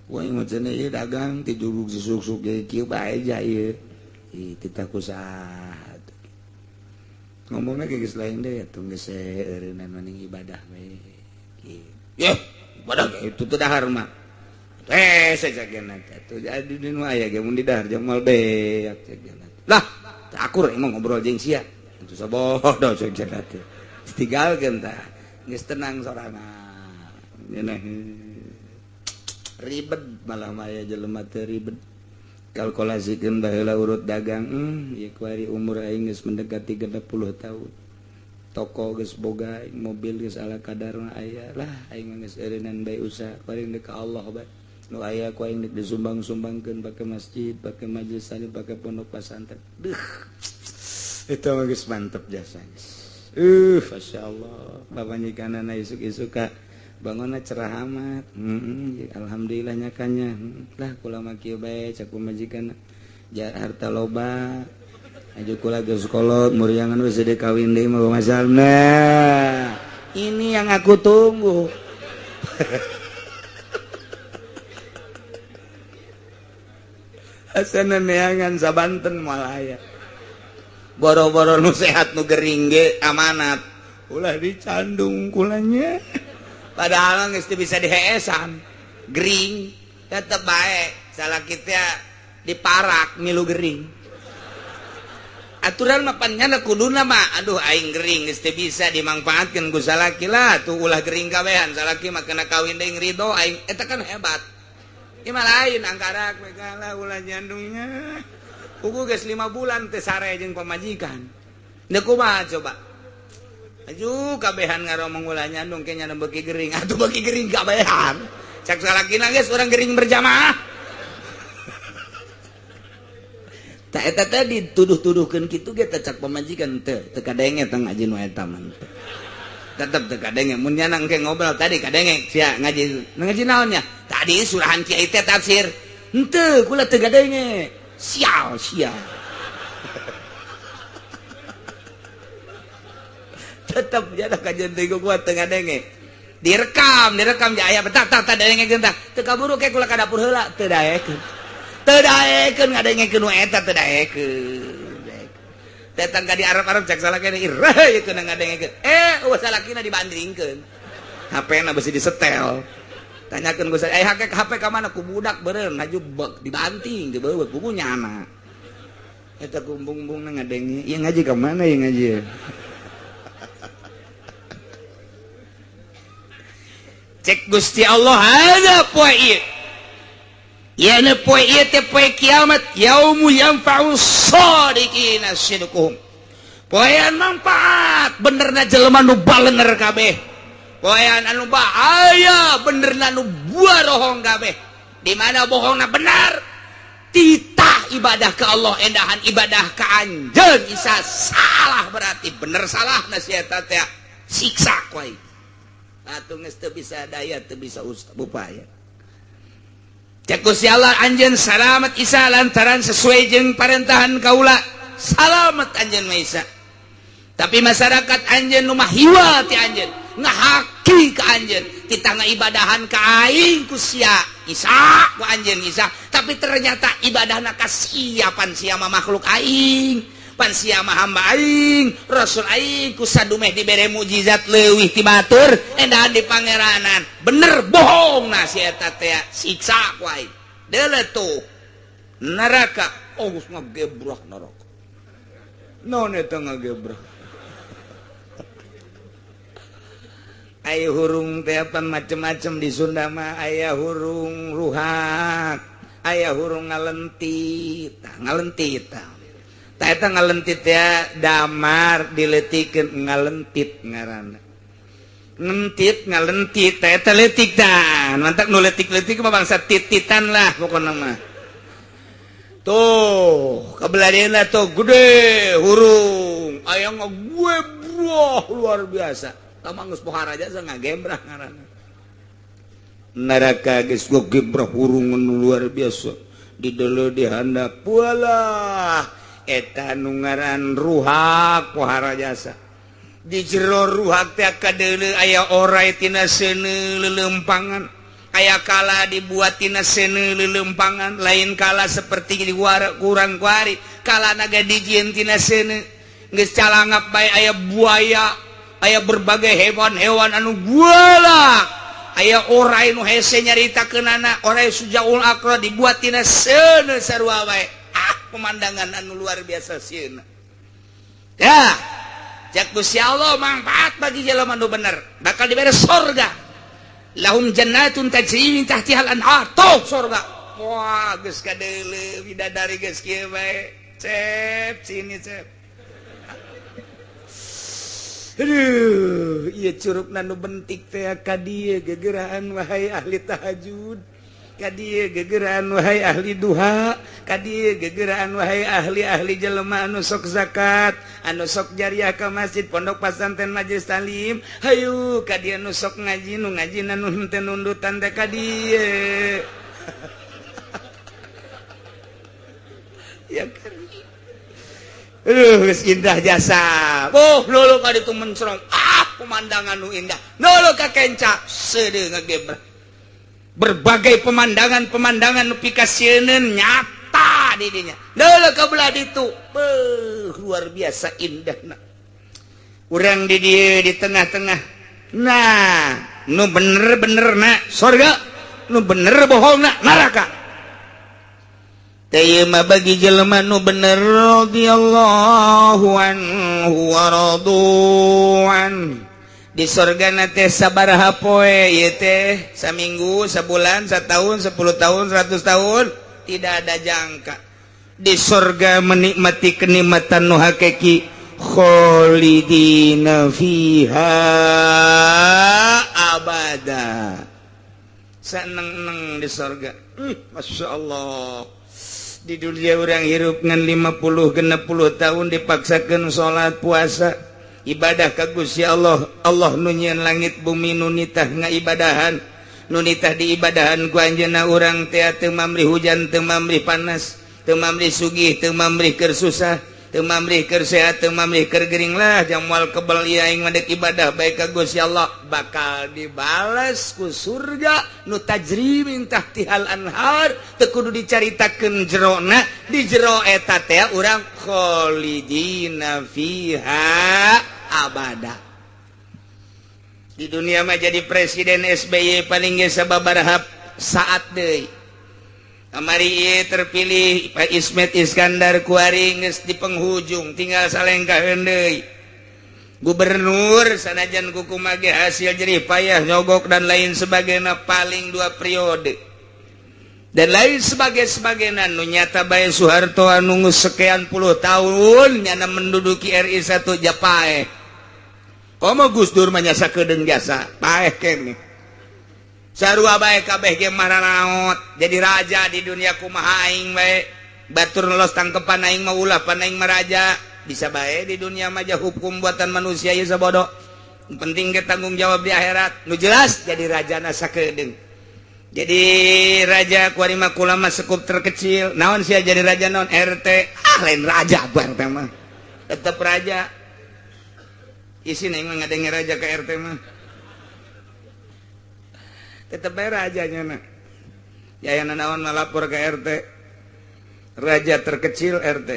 Wah, mah cenah ieu dagang ti jurug susuk-suk ge kieu bae ja ieu. Ih, titah ku saha ngomongna ge geus lain deui atuh, geus eureunnan maning ibadah we. Kieu. Yeuh, ibadah ge itu teu dahar mah. Eh, sajagena teh atuh jadi nu aya ge mun didahar jeung moal beak cek. Lah, akur emang ngobrol jeung sia. Itu sabodo cek teh. Tinggalkeun tah. Geus tenang sorangan. Ngeunah ribet malah maya jelema teh ribet kalkulasikeun baheula urut dagang, ieu kuari umur aing geus mendekati 60 tahun, toko geus boga, mobil geus ala kadarna aya lah, aing geus eureunnan bae usaha, kuari deuk ka Allah bae. Nu aya ku aing disumbang-sumbangkeun pake masjid, pake majelis taklim, pake pondok pesantren. Duh, itu mah geus mantep jasa geus. Masyaallah, pamajikanana isuk-isuk ka bangunna cerah amat. Alhamdulillah nyakanya. Lah, kula mah kieu bae cak pamajikan, ja harta loba aju kula geus kolot muriangan geus deuk kawin deui mah masalah. Nah, ini yang aku tunggu. Asana neangan sabanten moal aya. Boro-boro nu sehat, nu gering ge amanat. Ulah dicandung kulanya. Padahal geus teu bisa diheesan. Gering tetep bae salah kita diparak milu gering. Aturan mah pan nyana kuduna mah, aduh, aing gering geus teu bisa dimangfaatkeun ku salaki lah tuh, ulah gering kabehan salaki mah kena kawin deui ridho aing, eta kan hebat. Ieu mah lain angkarak we kalah ulah nyandungnya. Puguh geus 5 bulan teu sare jeung pamajikan. Deuk kumaha coba? Aju kabehan ngaromong ulah nyandung ke nyana beuki gering, atuh beuki gering kabehan. Cak salakina geus urang gering berjamaah. Tak eta teh dituduh-tuduhkeun kitu ge teh cak pamajikan teu teu kadenge teh ngaji nu eta mah. Tetep teu kadenge mun nyana engke ngobrol tadi kadenge sia ngaji. Ngaji naonnya? Tadi surahan kiai teh tafsir. Henteu kula teu kadenge. Sial sial. Tetep jada kajian teh gua teu ngadenge. Direkam, direkam ja aya tak tak tak dengekeun tah. Teu kaburu ke kula ka dapur heula teu daekeun. Teu daekeun ngadengekeun nu eta teu daekeun. Datang ka di Arab-Arab cak salakina irah ieu keuna ngadengekeun. Eh, eueuh salakina dibandingkeun. HP-na beusi disetel. Tanyakeun ku saya, eh HP ka mana ku budak beureun haju dibanting dibeut buku nyana. Eta kumbung-bumbungna ngadenge. Ieu ngaji ka mana ieu ngaji? Cek Gusti Allah ada poe ieu. Ieu poe ieu teh poe kiamat, yaumu yanfa'u shadiqina sidquhum. Poean manfaat benerna jelema nu balener kabeh. Poean anu bahaya benerna nu bohong kabeh. Di mana bohongna benar? Titah ibadah ke Allah endahan ibadah ke anjeun isa salah, berarti bener salah na si eta teh siksa ku aing. Atuh geus teu bisa daya, teu bisa upaya. Cek Gusti Allah anjeun salamet Isa lantaran sesuai jeung parentahan kaula. Salamet anjeun mah Isa. Tapi masyarakat anjeun nu mah hiwa ti anjeun, ngahaki ka anjeun, titah ngaibadahan ka aing ku sia Isa ku anjeun Isa, tapi ternyata ibadahna ka sia, pan sia mah makhluk aing. Pan sia mah hamba aing, rasul aing ku sadumeh dibere mukjizat leuwih ti batur endahan di pangeranan. Bener bohong na si eta teh siksa ku aing. Deuleu tuh neraka. Oh geus ngagebrah neraka. Naon eta ngagebrah? Aya hurung teh apa macem-macem di Sunda mah, aya hurung ruhak, aya hurung ngalentit, ngalentit. Tah eta ngalentit ya damar diletikeun ngalentit ngaranna. Ngentit ngalentit tah eta leutik tah. Mantak nu leutik-leutik mah bangsa tititan lah pokona mah. Tuh, kabelah tuh gede hurung, aya ngagebrah luar biasa. Tama geus pohara jasa ngagebrah ngaranna. Neraka geus ngagebrah hurung luar biasa. Di deuleu di handap walah eta nu ngaran ruhak pohara jasa. Di jero ruhak teh kadeuleu aya orai tina seuneu leuleumpangan. Aya kala dibuat tina seuneu leuleumpangan, lain kala seperti di kurang kuari, kala naga dijieun tina seuneu. Geus calangap bae aya buaya, aya berbagai hewan-hewan anu guala, aya orai nu hese nyaritakeunana, orai sujaul akra dibuat tina seuneu sarua bae. Ah, pemandangan anu luar biasa sieuna. Ya, cek Gusti Allah manfaat bagi jelema nu bener, bakal dibere sorga. Lahum jannatun tajri min tahtihal anhar. Tuh sorga. Wah, geus kadeuleu bidadari geus kieu bae. Cep sini cep. Aduh, ieu curugna nu bentik teh ka dieu gegeraan wahai ahli tahajud, ka dieu gegeraan wahai ahli duha, ka dieu gegeraan wahai ahli-ahli jelema anu sok zakat, anu sok jariah ka masjid, pondok pesantren, majelis taklim. Hayu ka dieu nu sok ngaji, nu ngajina nu henteu nundutan teh ka dieu. Ya kan. Geus indah jasa. Oh, lulu ka ditu mencrong. Ah, pemandangan nu indah. Lulu ka kenca seudeuh ngagebrah. Berbagai pemandangan-pemandangan nu pikasieun nyata di dinya. Lulu ka belah ditu. Beuh, luar biasa indahna. Urang di dieu di tengah-tengah. Nah, nu bener-bener na sorga, nu bener bohongna neraka. Teu bagi jelema nu bener radhiyallahu anhu wa radu'an. Di sorgana teh sabaraha poe ieu teh, saminggu, sabulan, satahun, 10 tahun, 100 tahun, tidak ada jangka. Di sorga menikmati kenikmatan nu hakiki, kholidina fiha abada. Seneng-neng di sorga. Masya Allah. Di dunia orang hirup ngan 50 60 tahun dipaksakan salat puasa ibadah ka Gusti Allah. Allah nu nyieun langit bumi nu nitah ngaibadahan, nu nitah diibadahan ku anjeunna urang teh teu mamrih hujan, teu mamrih panas, teu mamrih sugih, teu mamrih keur susah, teu mamrih keur sehat, teu mamrih keur gering lah jang moal kebel ieu aing mah deuk ibadah bae ka Gusti Allah bakal dibales ku surga nu tajri min tahtihal anhar. Teu kudu dicaritakeun jerona, di jero eta teh urang kholidina fiha abada. Di dunia mah jadi presiden SBY paling ge sababaraha saat deui. Kamari ieu terpilih Pak Ismet Iskandar kuari geus di penghujung tinggal salengkaheun deui. Gubernur sanajan kukumaha ge hasil jerih payah nyogok dan lain sebagainya paling 2 periode. Dan lain sebagainya nu nyata bae Soeharto anu geus sekian puluh tahun nyana menduduki RI 1 japaeh. Komo Gus Dur mah nyasa kedeung jasa paeh keneh. Sarua bae kabeh ge maranaot jadi raja di dunia kumaha aing bae. Batur lolos tangkepan aing mah ulah pan aing mah raja. Bisa bae di dunia mah hukum buatan manusia ieu sabodo. Penting ge tanggung jawab di akhirat. Nu jelas jadi rajana sakedeung. Jadi raja kuari mah kula mah sekup terkecil. Naon sia jadi raja naon RT? Ah lain raja bu RT mah. Tetep raja. Isin aing mah ngadenge raja ke RT mah. Tetep bae rajanya na. Ya aya naon mah lapor ke RT. Raja terkecil RT.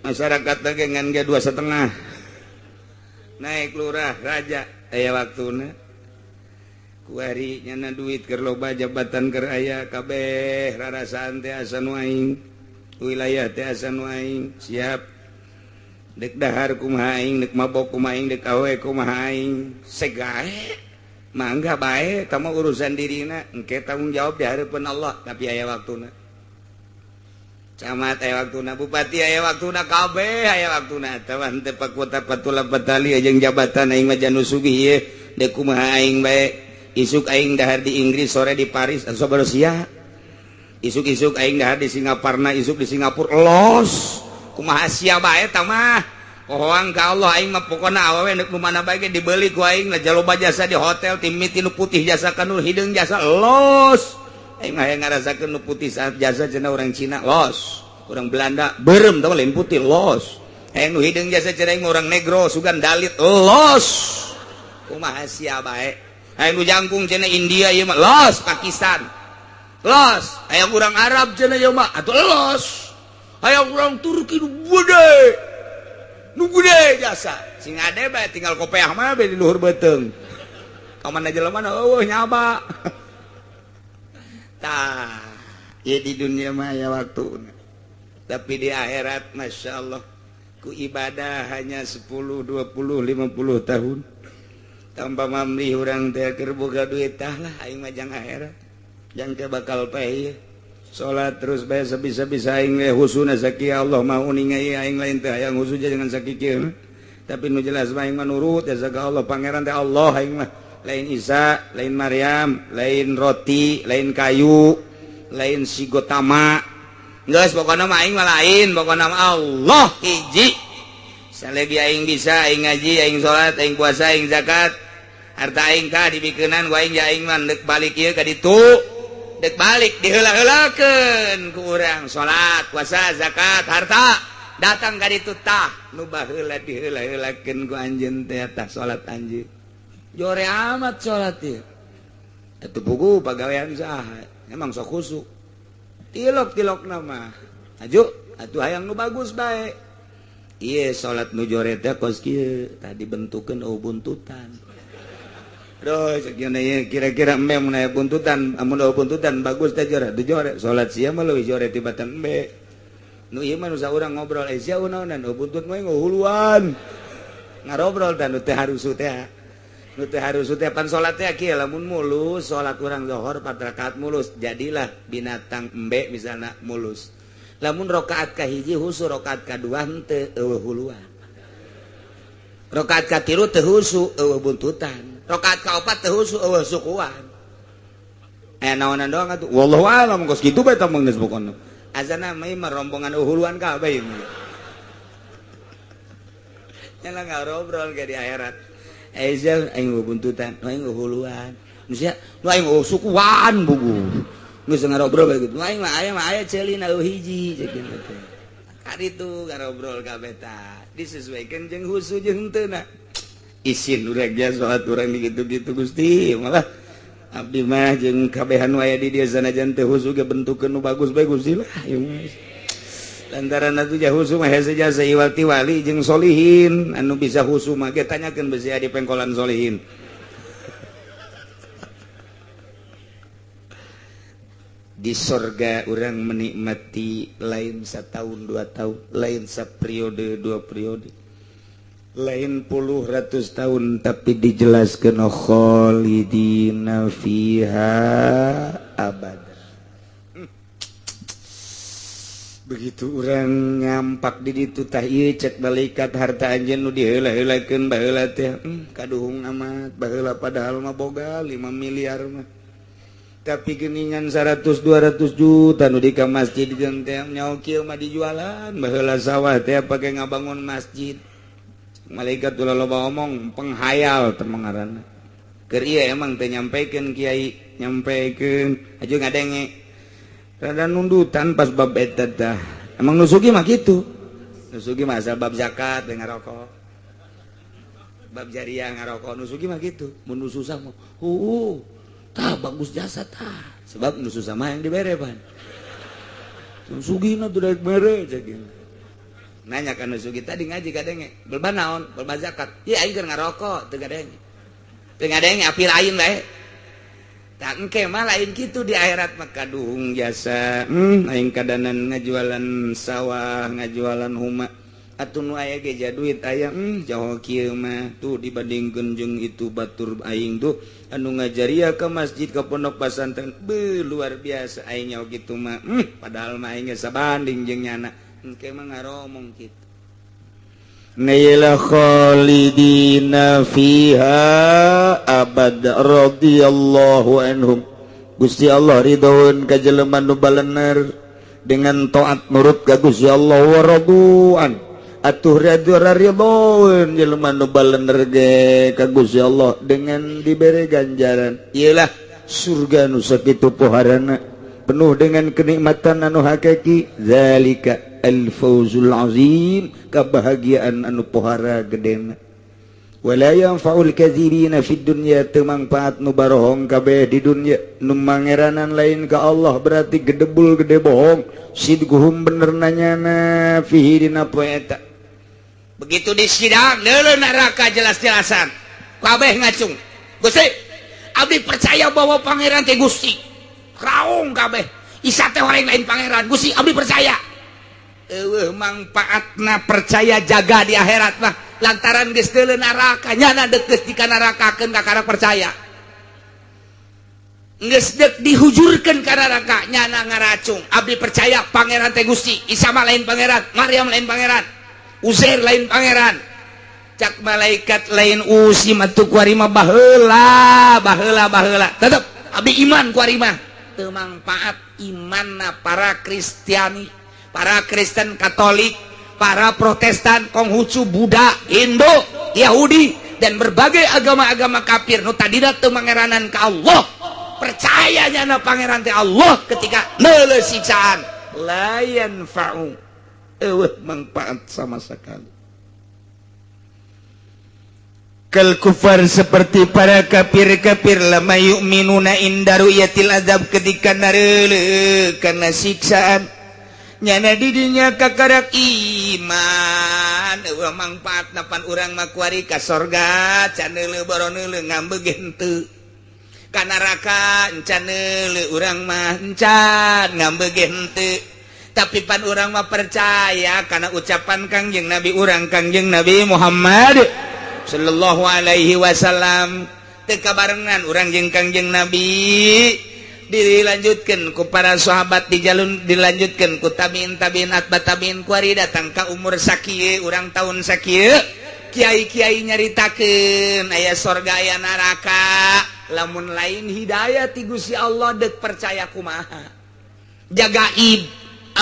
Masyarakat teh ngan ge 2,5. Naik lurah raja aya waktuna. Kuari nyana duit keur loba jabatan keur aya kabeh rarasaan teh asa nu aing. Wilayah teh asa nu aing siap. Dek dahar kumaha aing, dek mabok kumaha aing, dek awe kumaha aing. Segae mangga bae eta mah urusan dirina, engke tanggung jawab di hareupeun Allah, tapi aya waktuna. Camat aya waktuna, bupati aya waktuna, kabeh aya waktuna. Eta mah henteu pakuta patula patali jeung jabatan aing mah janu sugih ieu, dek kumaha aing bae. Isuk aing dahar di Inggris, sore di Paris, asa baru sia. Isuk-isuk aing dahar di Singaparna, isuk di Singapura, los. Kumaha sia bae eta mah. Pohoang ka Allah aing mah pokona awewe neuk nu mana bae ge dibeli ku aing lah jaloba jasa di hotel timiti nu putih jasa ka nu hideung jasa los. Aing mah hayang ngarasakeun nu putih saat jasa cenah urang Cina los, urang Belanda beureum tah lain putih los. Hayang nu hideung jasa cenah aing urang negro sugan dalit los. Kumaha sia bae. Hayang nu jangkung cenah India ieu mah los, Pakistan los. Hayang urang Arab cenah ieu mah atuh los. Hayang urang Turki nu gede nu gede jasa sing ade bae tinggal kopeah mah bae di luhur beuteung ka mana jelema na eueuh nyaba. Tah ieu di dunia mah aya waktuna, tapi di akhirat masyaallah ku ibadah hanya 10 20 50 tahun tanpa mamli urang teh keur boga duit tah lah aing mah jang akhirat jang ke bakal paeh salat terus bae sabisa-bisa aing we husuna sakieu Allah mah uninga ieu aing lain teh hayang husu jangan sakieu tapi nu jelas mah aing mah nurut ya ka Allah pangeran teh Allah aing mah lain Isa lain Maryam lain roti lain kayu lain si Gotama geus pokona mah aing mah lain pokona mah Allah hiji. Salagi aing bisa aing ngaji aing salat aing puasa aing zakat harta aing tah dibikeunan ku aing ja aing mah deuk balik ieu ka ditu dek balik diheula-heulakeun ku urang salat puasa zakat harta datang ka ditu tah nu baheula diheula-heulakeun ku anjeun teh tah salat anjeun jore amat salat ieu atuh buku pagawean saha emang sok khusuk tilok-tilok nama aju atuh hayang nu bagus bae ieu salat nu jore teh kos kieu tadi bentukeun eueuh buntutan. Aduh, kira-kira embe mun aya buntutan, amun eueuh buntutan bagus teh jore, teu jore. Salat sia mah leuwih jore tibatan embe. Nu ieu mah nu saurang ngobrol, eh sia naonan eueuh buntut mah ngahuluan. Ngarobrol tah nu teh harusu teh. Nu teh harusu teh pan salat teh kieu lamun mulus, salat urang zuhur 4 rakaat mulus, jadilah binatang embe misalna mulus. Lamun rakaat kahiji husu, rakaat kadua henteu eueuh huluan. Rakaat katilu teu husu eueuh buntutan. Rakaat kaopat teu husu eueuh sukuan. Aya naonan doang atuh. Wallahu a'lam kos kitu bae tah geus pokona. Azana mah ieu mah rombongan uhuluan kabeh ieu mah. Nyala ngarobrol ge di akhirat. Aya aing buntutan, aing uhuluan. Nu sia, nu aing sukuan bugu. Geus ngarobrol bae kitu. Nu aing mah aya mah aya ceulina eueuh hiji ceuk teh. Kaditu ngarobrol kabeh tah. Disesuaikan jeung husu jeung henteu na. Isin urang ge salat urang gitu-gitu Gusti malah abdi mah jeung kabehan aya di dieu sanajan teu husu ge bentukeun nu bagus bae Gusti lah ieu mah. Lantaran atuh ja husu mah hese jasa iwal ti wali jeung solihin anu bisa husu mah ge tanyakeun besi di pengkolan solihin. Di sorga urang menikmati lain setahun dua tahun, lain saperiode dua periode, lain puluh ratus tahun, tapi dijelaskan khalidina fiha abada. Begitu urang ngampak di ditu tah ieu cek malaikat harta anjeun nu diheula-heulakeun baheula teh kaduhung amat baheula padahal mah boga 5 miliar mah. Tapi geningan 100 200 juta nu di ka masjid jeung teh nyaho kieu mah dijualan baheula sawah teh pake ngabangun masjid. Malaikat ulah loba omong penghayal teh ngaranna. Keur ieu emang teh nyampekeun kiai, nyampekeun aju ngadenge. Rada nundutan pas bab eta tah. Emang nu sugih mah kitu. Nu sugih mah asal bab zakat teh ngarokok. Bab jariah ngarokok nu sugih mah kitu. Mun nu susah mah heueuh. Tah bagus jasa tah. Sebab nu susah mah yang dibere pan. Nu sugihna teu daek mere cek. Nanya ka nu sugih tadi ngaji kadenge. Belba naon? Belba zakat. Ieu aing keur ngarokok teu ngadenge. Teu ngadenge api lain bae. Tak engke mah lain kitu di akhirat mah kaduhung jasa. Aing kadanan ngajualan sawah, ngajualan huma. Atuh nu aya ge duit aya, jauh kieu mah tuh dibandingkeun jeung itu batur aing tuh anu ngajaria ke masjid, ke pondok pesantren, be luar biasa aing nyaho kitu mah. Padahal mah aing geus sabanding jeung nyana. Engke mah ngaromong kitu. Naila khalidina fiha abad radhiyallahu anhum. Gusti Allah ridhoeun ka jelema nu balener dengan taat nurut ka Gusti Allah, wa radu'an, atuh ridho ridhoeun jelema nu balener ge ka Gusti Allah dengan dibere ganjaran, iyalah surga nu sakitu poharana, penuh dengan kenikmatan anu hakiki. Zalika al-fawzul azim, kebahagiaan anu pohara gedena. Wala yanfa'ul kadzibina fid dunya, teu mangfaat nu barohong kabeh di dunya, nu mangeranan lain ka Allah, berarti gedebul gede bohong. Sidquhum, bener nanyana, fihi dina poe eta. Begitu di sidang leuleuh neraka, jelas-jelasan kabeh ngacung, "Gusti, abdi percaya bahwa pangeran teh Gusti." Raung kabeh, "Isa teh orang lain pangeran, Gusti, abdi percaya." Eueuh mangfaatna percaya jaga di akhirat mah, lantaran geus deuleu neraka, nyana deket di nerakakeun kakara percaya. Geus dek dihujurkeun ka neraka, nyana ngaracung, "Abdi percaya pangeran teh Gusti, Isa mah lain pangeran, Maryam lain pangeran, Uzair lain pangeran." Cak malaikat, "Lain usim atuh kuari mah, baheula baheula baheula tetep abdi iman kuari mah." Teu mangfaat imanna para Kristiani, para Kristen Katolik, para Protestan, Konghucu, Buddha, Hindu, Yahudi, dan berbagai agama-agama kafir nu tadina teu mangeranan ka Allah, percayanya na pangeran teh Allah, ketika neuleuh siksaan, la yanfa'u, eueuh manfaat sama sekali. Kal kufar, seperti para kafir-kafir, lama yu'minuna inda ru'yatil azab, ketika nareuleuh karena siksaan, nyana didinya kakarak iman. Eueuh mangfaat napan urang mah kuari ka sorga can neuleuh, boro neuleuh, ngambek henteu, ka neraka encan neuleuh urang mah, encan ngambek henteu. Tapi pan urang mah percaya karena ucapan Kangjeng Nabi urang, Kangjeng Nabi Muhammad Shallallahu Alaihi Wasallam. Teu kabarengan urang jeung Kangjeng Nabi, dilanjutkan ku para sahabat, di jalun dilanjutkan ku tabiin, tabiin, atba tabiin, kuari datang ka umur sakieu urang, tahun sakieu, kiai-kiai nyaritakeun aya sorga, aya neraka. Lamun lain hidayah ti Gusti Allah, dek percaya kumaha? Jaga gaib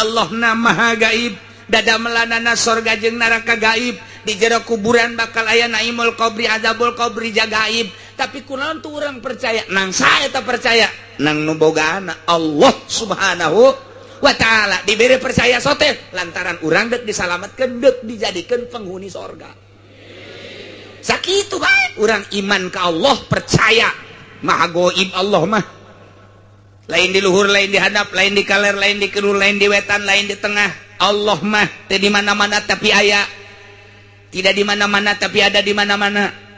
Allah na maha gaib, dada melanana sorga jeung neraka gaib, di jero kuburan bakal aya naimul qabri, azabul qabri, jagaib. Tapi kunaon tuh orang percaya nang saya tak percaya nang nu bogaana Allah Subhanahu wa Ta'ala? Diberi percaya sote lantaran urang dek disalamatkan, dek dijadikan penghuni sorga. Sakitu bae urang iman ke Allah, percaya maha goib Allah mah, lain di luhur, lain di hadap, lain di kaler, lain di kidul, lain di wetan, lain di tengah. Allah mah teu di mana-mana tapi aya, tidak di mana-mana tapi ada di mana-mana.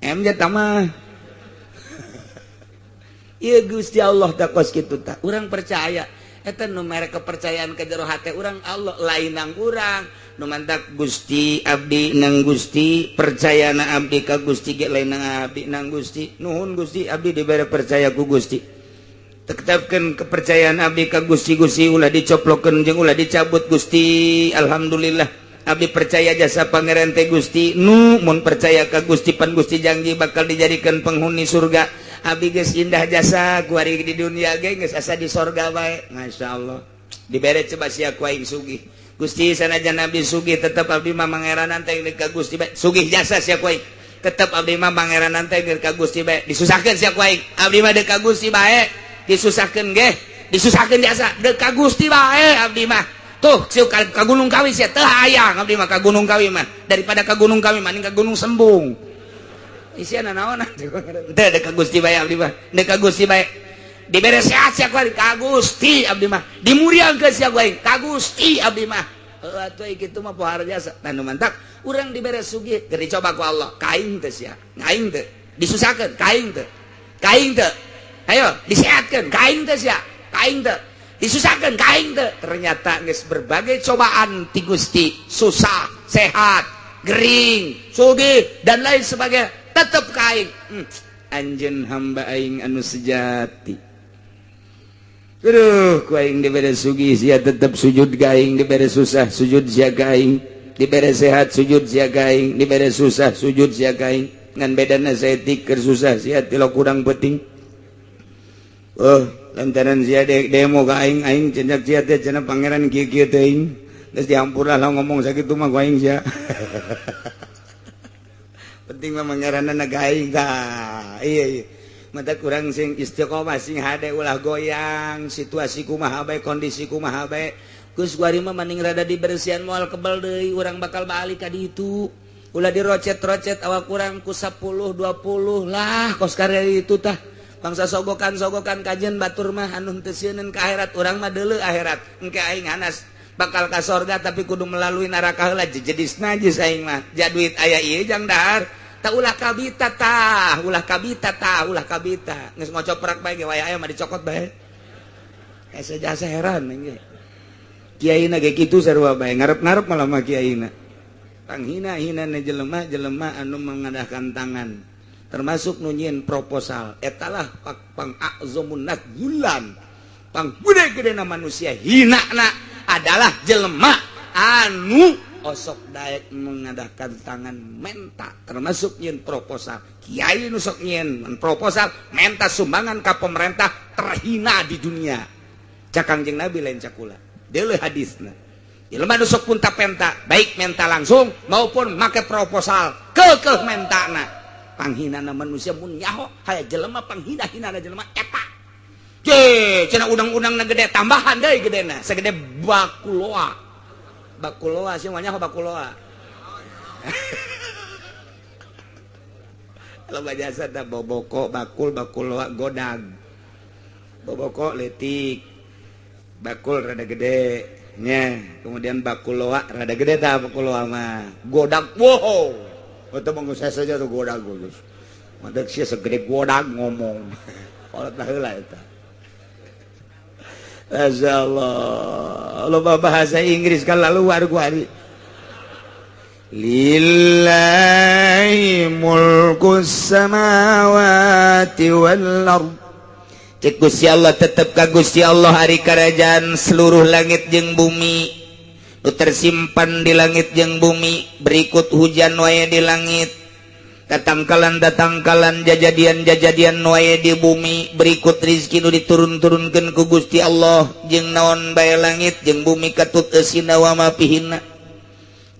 Em jatah mah. Iya, Gusti Allah tak kos kitu, tak urang percaya eta nu mere kepercayaan ke jero hate urang Allah, lain nang urang nu mantak. "Gusti, abdi nang Gusti, percaya na abdi ka Gusti ge lain nang abdi nang Gusti. Nuhun Gusti, abdi dibere percaya ku Gusti. Tetapkeun kepercayaan abdi ka Gusti. Gusti, ulah dicoplokeun jeung ulah dicabut, Gusti. Alhamdulillah abdi percaya jasa pangeran teh Gusti. Nu mun percaya ka Gusti, pan Gusti janji bakal dijadikan penghuni surga. Abdi geus indah jasa kuari di dunia ge, geus asa di sorga bae." Masya Allah, dibere coba sia ku aing sugih. "Gusti, sanajan abdi sugih, tetep abdi mah mangeranan teh ka Gusti bae. Sugih jasa sia ku aing, tetep abdi mah mangeranan teh ka Gusti bae. Disusahkeun sia ku aing, abdi mah deuk ka Gusti bae. Disusahkeun ge, disusahkeun jasa, deuk ka Gusti bae abdi mah." Tuh sieu ka Gunung Kawi sia, teu hayang abdi mah ka Gunung Kawi mah. Daripada ka Gunung Kawi mending ka Gunung Sembung. Isian naon teu, deuk ka Gusti bae abdi mah, deuk ka Gusti bae. Dibere sehat sia ku aing, ka Gusti abdi mah. Dimuriangkeun sia ku aing, ka Gusti abdi mah. Heuh atuh, kitu mah pohara jasa. Tah, nu mantak urang dibere sugih keur dicoba ku Allah, ka aing teh sia, aing teh disusahkeun ka aing teh. Ka aing teu? Ayo disehatkeun, ka aing teu sia? Ka aing teu? Disusahkeun, ka aing teu? Ternyata geus berbagai cobaan ti Gusti, susah, sehat, gering, sugih, dan lain sebagainya, tetep ka aing. Anjeun hamba aing anu sejati. Aduh, ku aing dibere sugih sia tetep sujud ka aing, dibere susah sujud sia ka aing, dibere sehat sujud sia ka aing, dibere susah sujud sia ka aing. Ngan bedana saeutik, keur susah sia tilo kurang penting. Oh, lantaran sia demo ka aing, aing cendak sia teh cenah pangeran kieu-kieu teuing. Geus dihampura lah ngomong sakitu mah ku aing sia. Penting mah pangeranna ka aing tah. Iya. Mata kurang sing istiqomah, sing hade, ulah goyang situasi kumaha bae, kondisi kumaha bae. Geus kuari mah mending rada dibersihan, moal kebel deui urang bakal balik ka ditu. Ulah dirocet-rocet awak kurang ku 10 20 lah kos karya itu tah. Bangsa sogokan-sogokan kajen batur mah anu teu sieun ka akhirat, urang mah deuleu akhirat. Engke aing hanas bakal ka sorga, tapi kudu melalui neraka heula, jejedis najis aing mah. Ja duit aya ieu jang dahar. Tah, ulah kabita tah, ulah kabita tah, ulah kabita. Geus ngocoprak bae ge waya aya mah dicokot bae. Asa jasa heran ge. Kiaina ge kitu sarua bae, ngarep-ngarep malah mah kiaina. Panghina-hina jelema jelema anu mengadahkan tangan. Termasuk nu nyieun proposal. Etalah pang a'zamun nas gulan. Pang gede-gedena manusia hina na adalah jelema anu osok daek mengadakan tangan menta, termasuk nyieun proposal. Kiai nu sok nyieun proposal menta sumbangan ka pemerintah terhina di dunia. Cak Kangjeng Nabi, lain cakula. Deuleu hadisna. Jelema nu sok punta penta, baik menta langsung maupun make proposal, keukeuh mentana. Panghinana manusia mun nyaho haya jelema panghina-hinana jelema eta. Je, cenah undang-undang gede tambahan deui gedena, segede bakuloa. Bakuloa sih mah nyaho bakuloa. Loba jasa tah boboko, bakul, bakuloa, godag. Boboko leutik. Bakul rada gede nya, kemudian bakuloa rada gede tah bakuloa mah. Godag, wow. Eta mah geus saja tuh godag geus. Mantek sia segede godag ngomong. Kolot baheula eta. Masya Allah. Loba bahasa Inggris kan luar gua. Lillahi mulkus samawati wal ard. Cek Gusti Allah, tetep ka Gusti Allah ari kerajaan seluruh langit jeung bumi. Nu tersimpan di langit jeung bumi, berikut hujan wae di langit. Tatangkalan-tatangkalan, jajadian-jajadian wae di bumi, berikut rizki nu diturun-turunkeun ku Gusti Allah jeung naon bae langit jeung bumi katut eusina wa ma fihinna.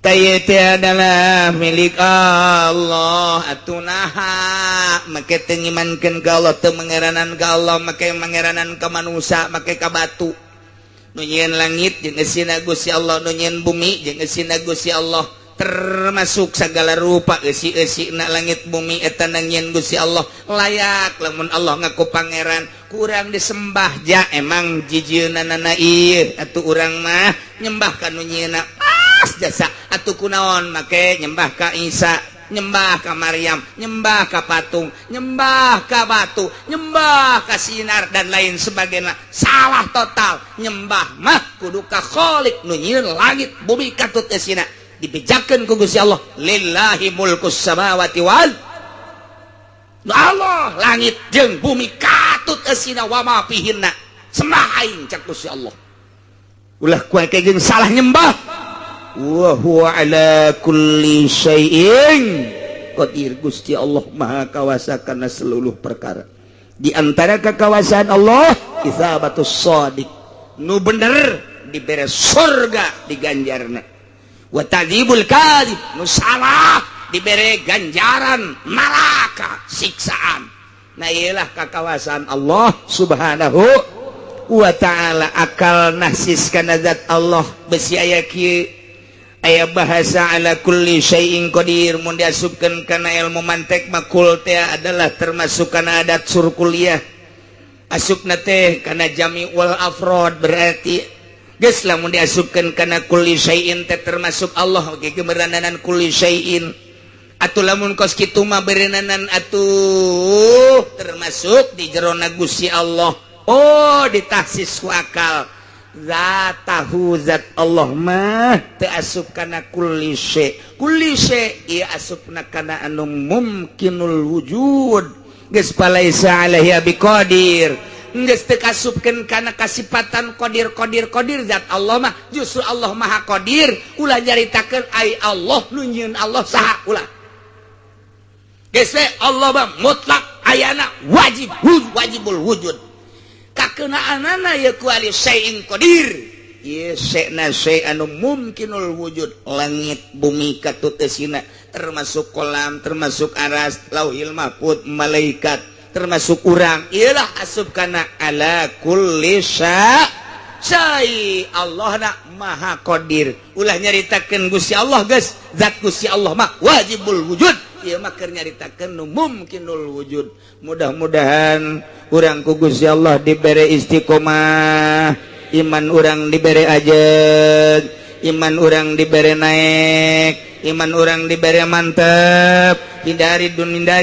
Teh adalah milik Allah. Atuh naha make teu ngimankeun ka Allah, teu mangeranan ka Allah, make mangeranan ka manusia, make ka batu? Nu nyieun langit jeung eusina Gusti Allah, nu nyieun bumi jeung eusina Gusti Allah, termasuk segala rupa eusi-eusi na langit bumi eta nyieun Gusti Allah. Layak lamun Allah ngaku pangeran kurang disembah. Ja emang jijieunana ieu atuh, urang mah nyembah ka nu nyieunna pas jasa. Atuh kunaon make nyembah ka Isa, nyembah ka Maryam, nyembah ka patung, nyembah ka batu, nyembah ka sinar, dan lain sebagainya? Salah total. Nyembah mah kudu ka Khalik nu nyieun langit bumi katut eusina. Dibejakeun ku Gusti Allah, lillahi mulkus samawati wal Allah, langit jeung bumi katut eusina wa ma fihinna, sembah aing, cak Gusti Allah. Ulah ku jeung salah nyembah. Wa huwa ala kulli syai'in qadir. Gusti Allah maha kawasa kana seluruh perkara. Di antara kekawasaan Allah, isabatus shadiq, nu bener dibere surga, diganjarna, wa ta'dzibul kadzib, nu salah dibere ganjaran neraka, siksaan. Nah, iyalah kekawasaan Allah Subhanahu wa ta'ala. Akal nahsis kana zat Allah. Besi aya kieu, aya bahasa ala kulli syai'in qadir, mun diasupkeun kana ilmu mantek makul teh adalah termasuk kana adat surkuliyah, asupna teh kana jami wal afrod. Berarti geus lamun diasupkeun kana kulli syai'in teh termasuk Allah oge, gemerandanan kulli syai'in. Atuh lamun kos kitu mah berenanan atuh termasuk di jerona Gusti Allah. Oh, ditakhsis ku akal. Zatahu zat Allah mah teu asup kana kulli syai. Kulli syai ieu asupna kana anu mumkinul wujud. Geus falaisa alaihi biqadir. Geus teu kasupkeun kana kasipatan qadir qadir qadir zat Allah mah. Justru Allah Maha Qadir. Ulah nyaritakeun ai Allah nu nyieun Allah saha ulah. Geus we Allah mah mutlak ayana wajib wajibul wujud. Kakenaanana ye ku ali syai'in qadir. Ieu syai'na syai' anu mumkinul wujud, langit bumi katut eusina, termasuk kolam, termasuk aras, lauhil mahfud, malaikat, termasuk urang. Iyalah asup kana ala kulli syai. Allah na Maha Qadir. Ulah nyaritakeun Gusti Allah geus, zat Gusti Allah mah wajibul wujud. Ieu mah keur nyaritakeun nu mumkinul wujud. Mudah-mudahan urang ku Gusti Allah dibere istiqomah, iman urang dibere ajeg, iman urang dibere naik, iman urang dibere mantep dari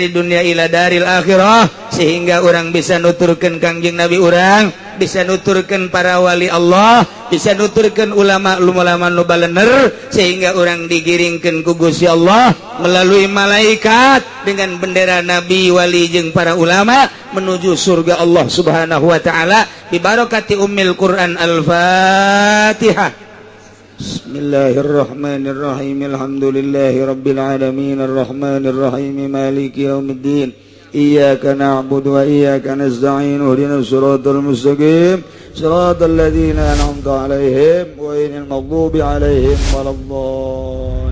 dunia ila daril akhirah, sehingga urang bisa nuturkeun Kangjeng Nabi, urang bisa nuturkeun para wali Allah, bisa nuturkeun ulama ulama nu balener, sehingga urang digiringkeun ku Gusti Allah melalui malaikat dengan bendera nabi, wali jeung para ulama menuju surga Allah Subhanahu wa taala bi barakati ummil Quran. Al-Fatihah. Bismillahirrahmanirrahim. Alhamdulillahi rabbil alamin arrahmanir rahim maliki yaumiddin. Iyyaka na'budu wa iyyaka nasta'in ihdinas siratal mustaqim siratal ladzina an'amta 'alaihim ghairil maghdubi 'alaihim waladdallin.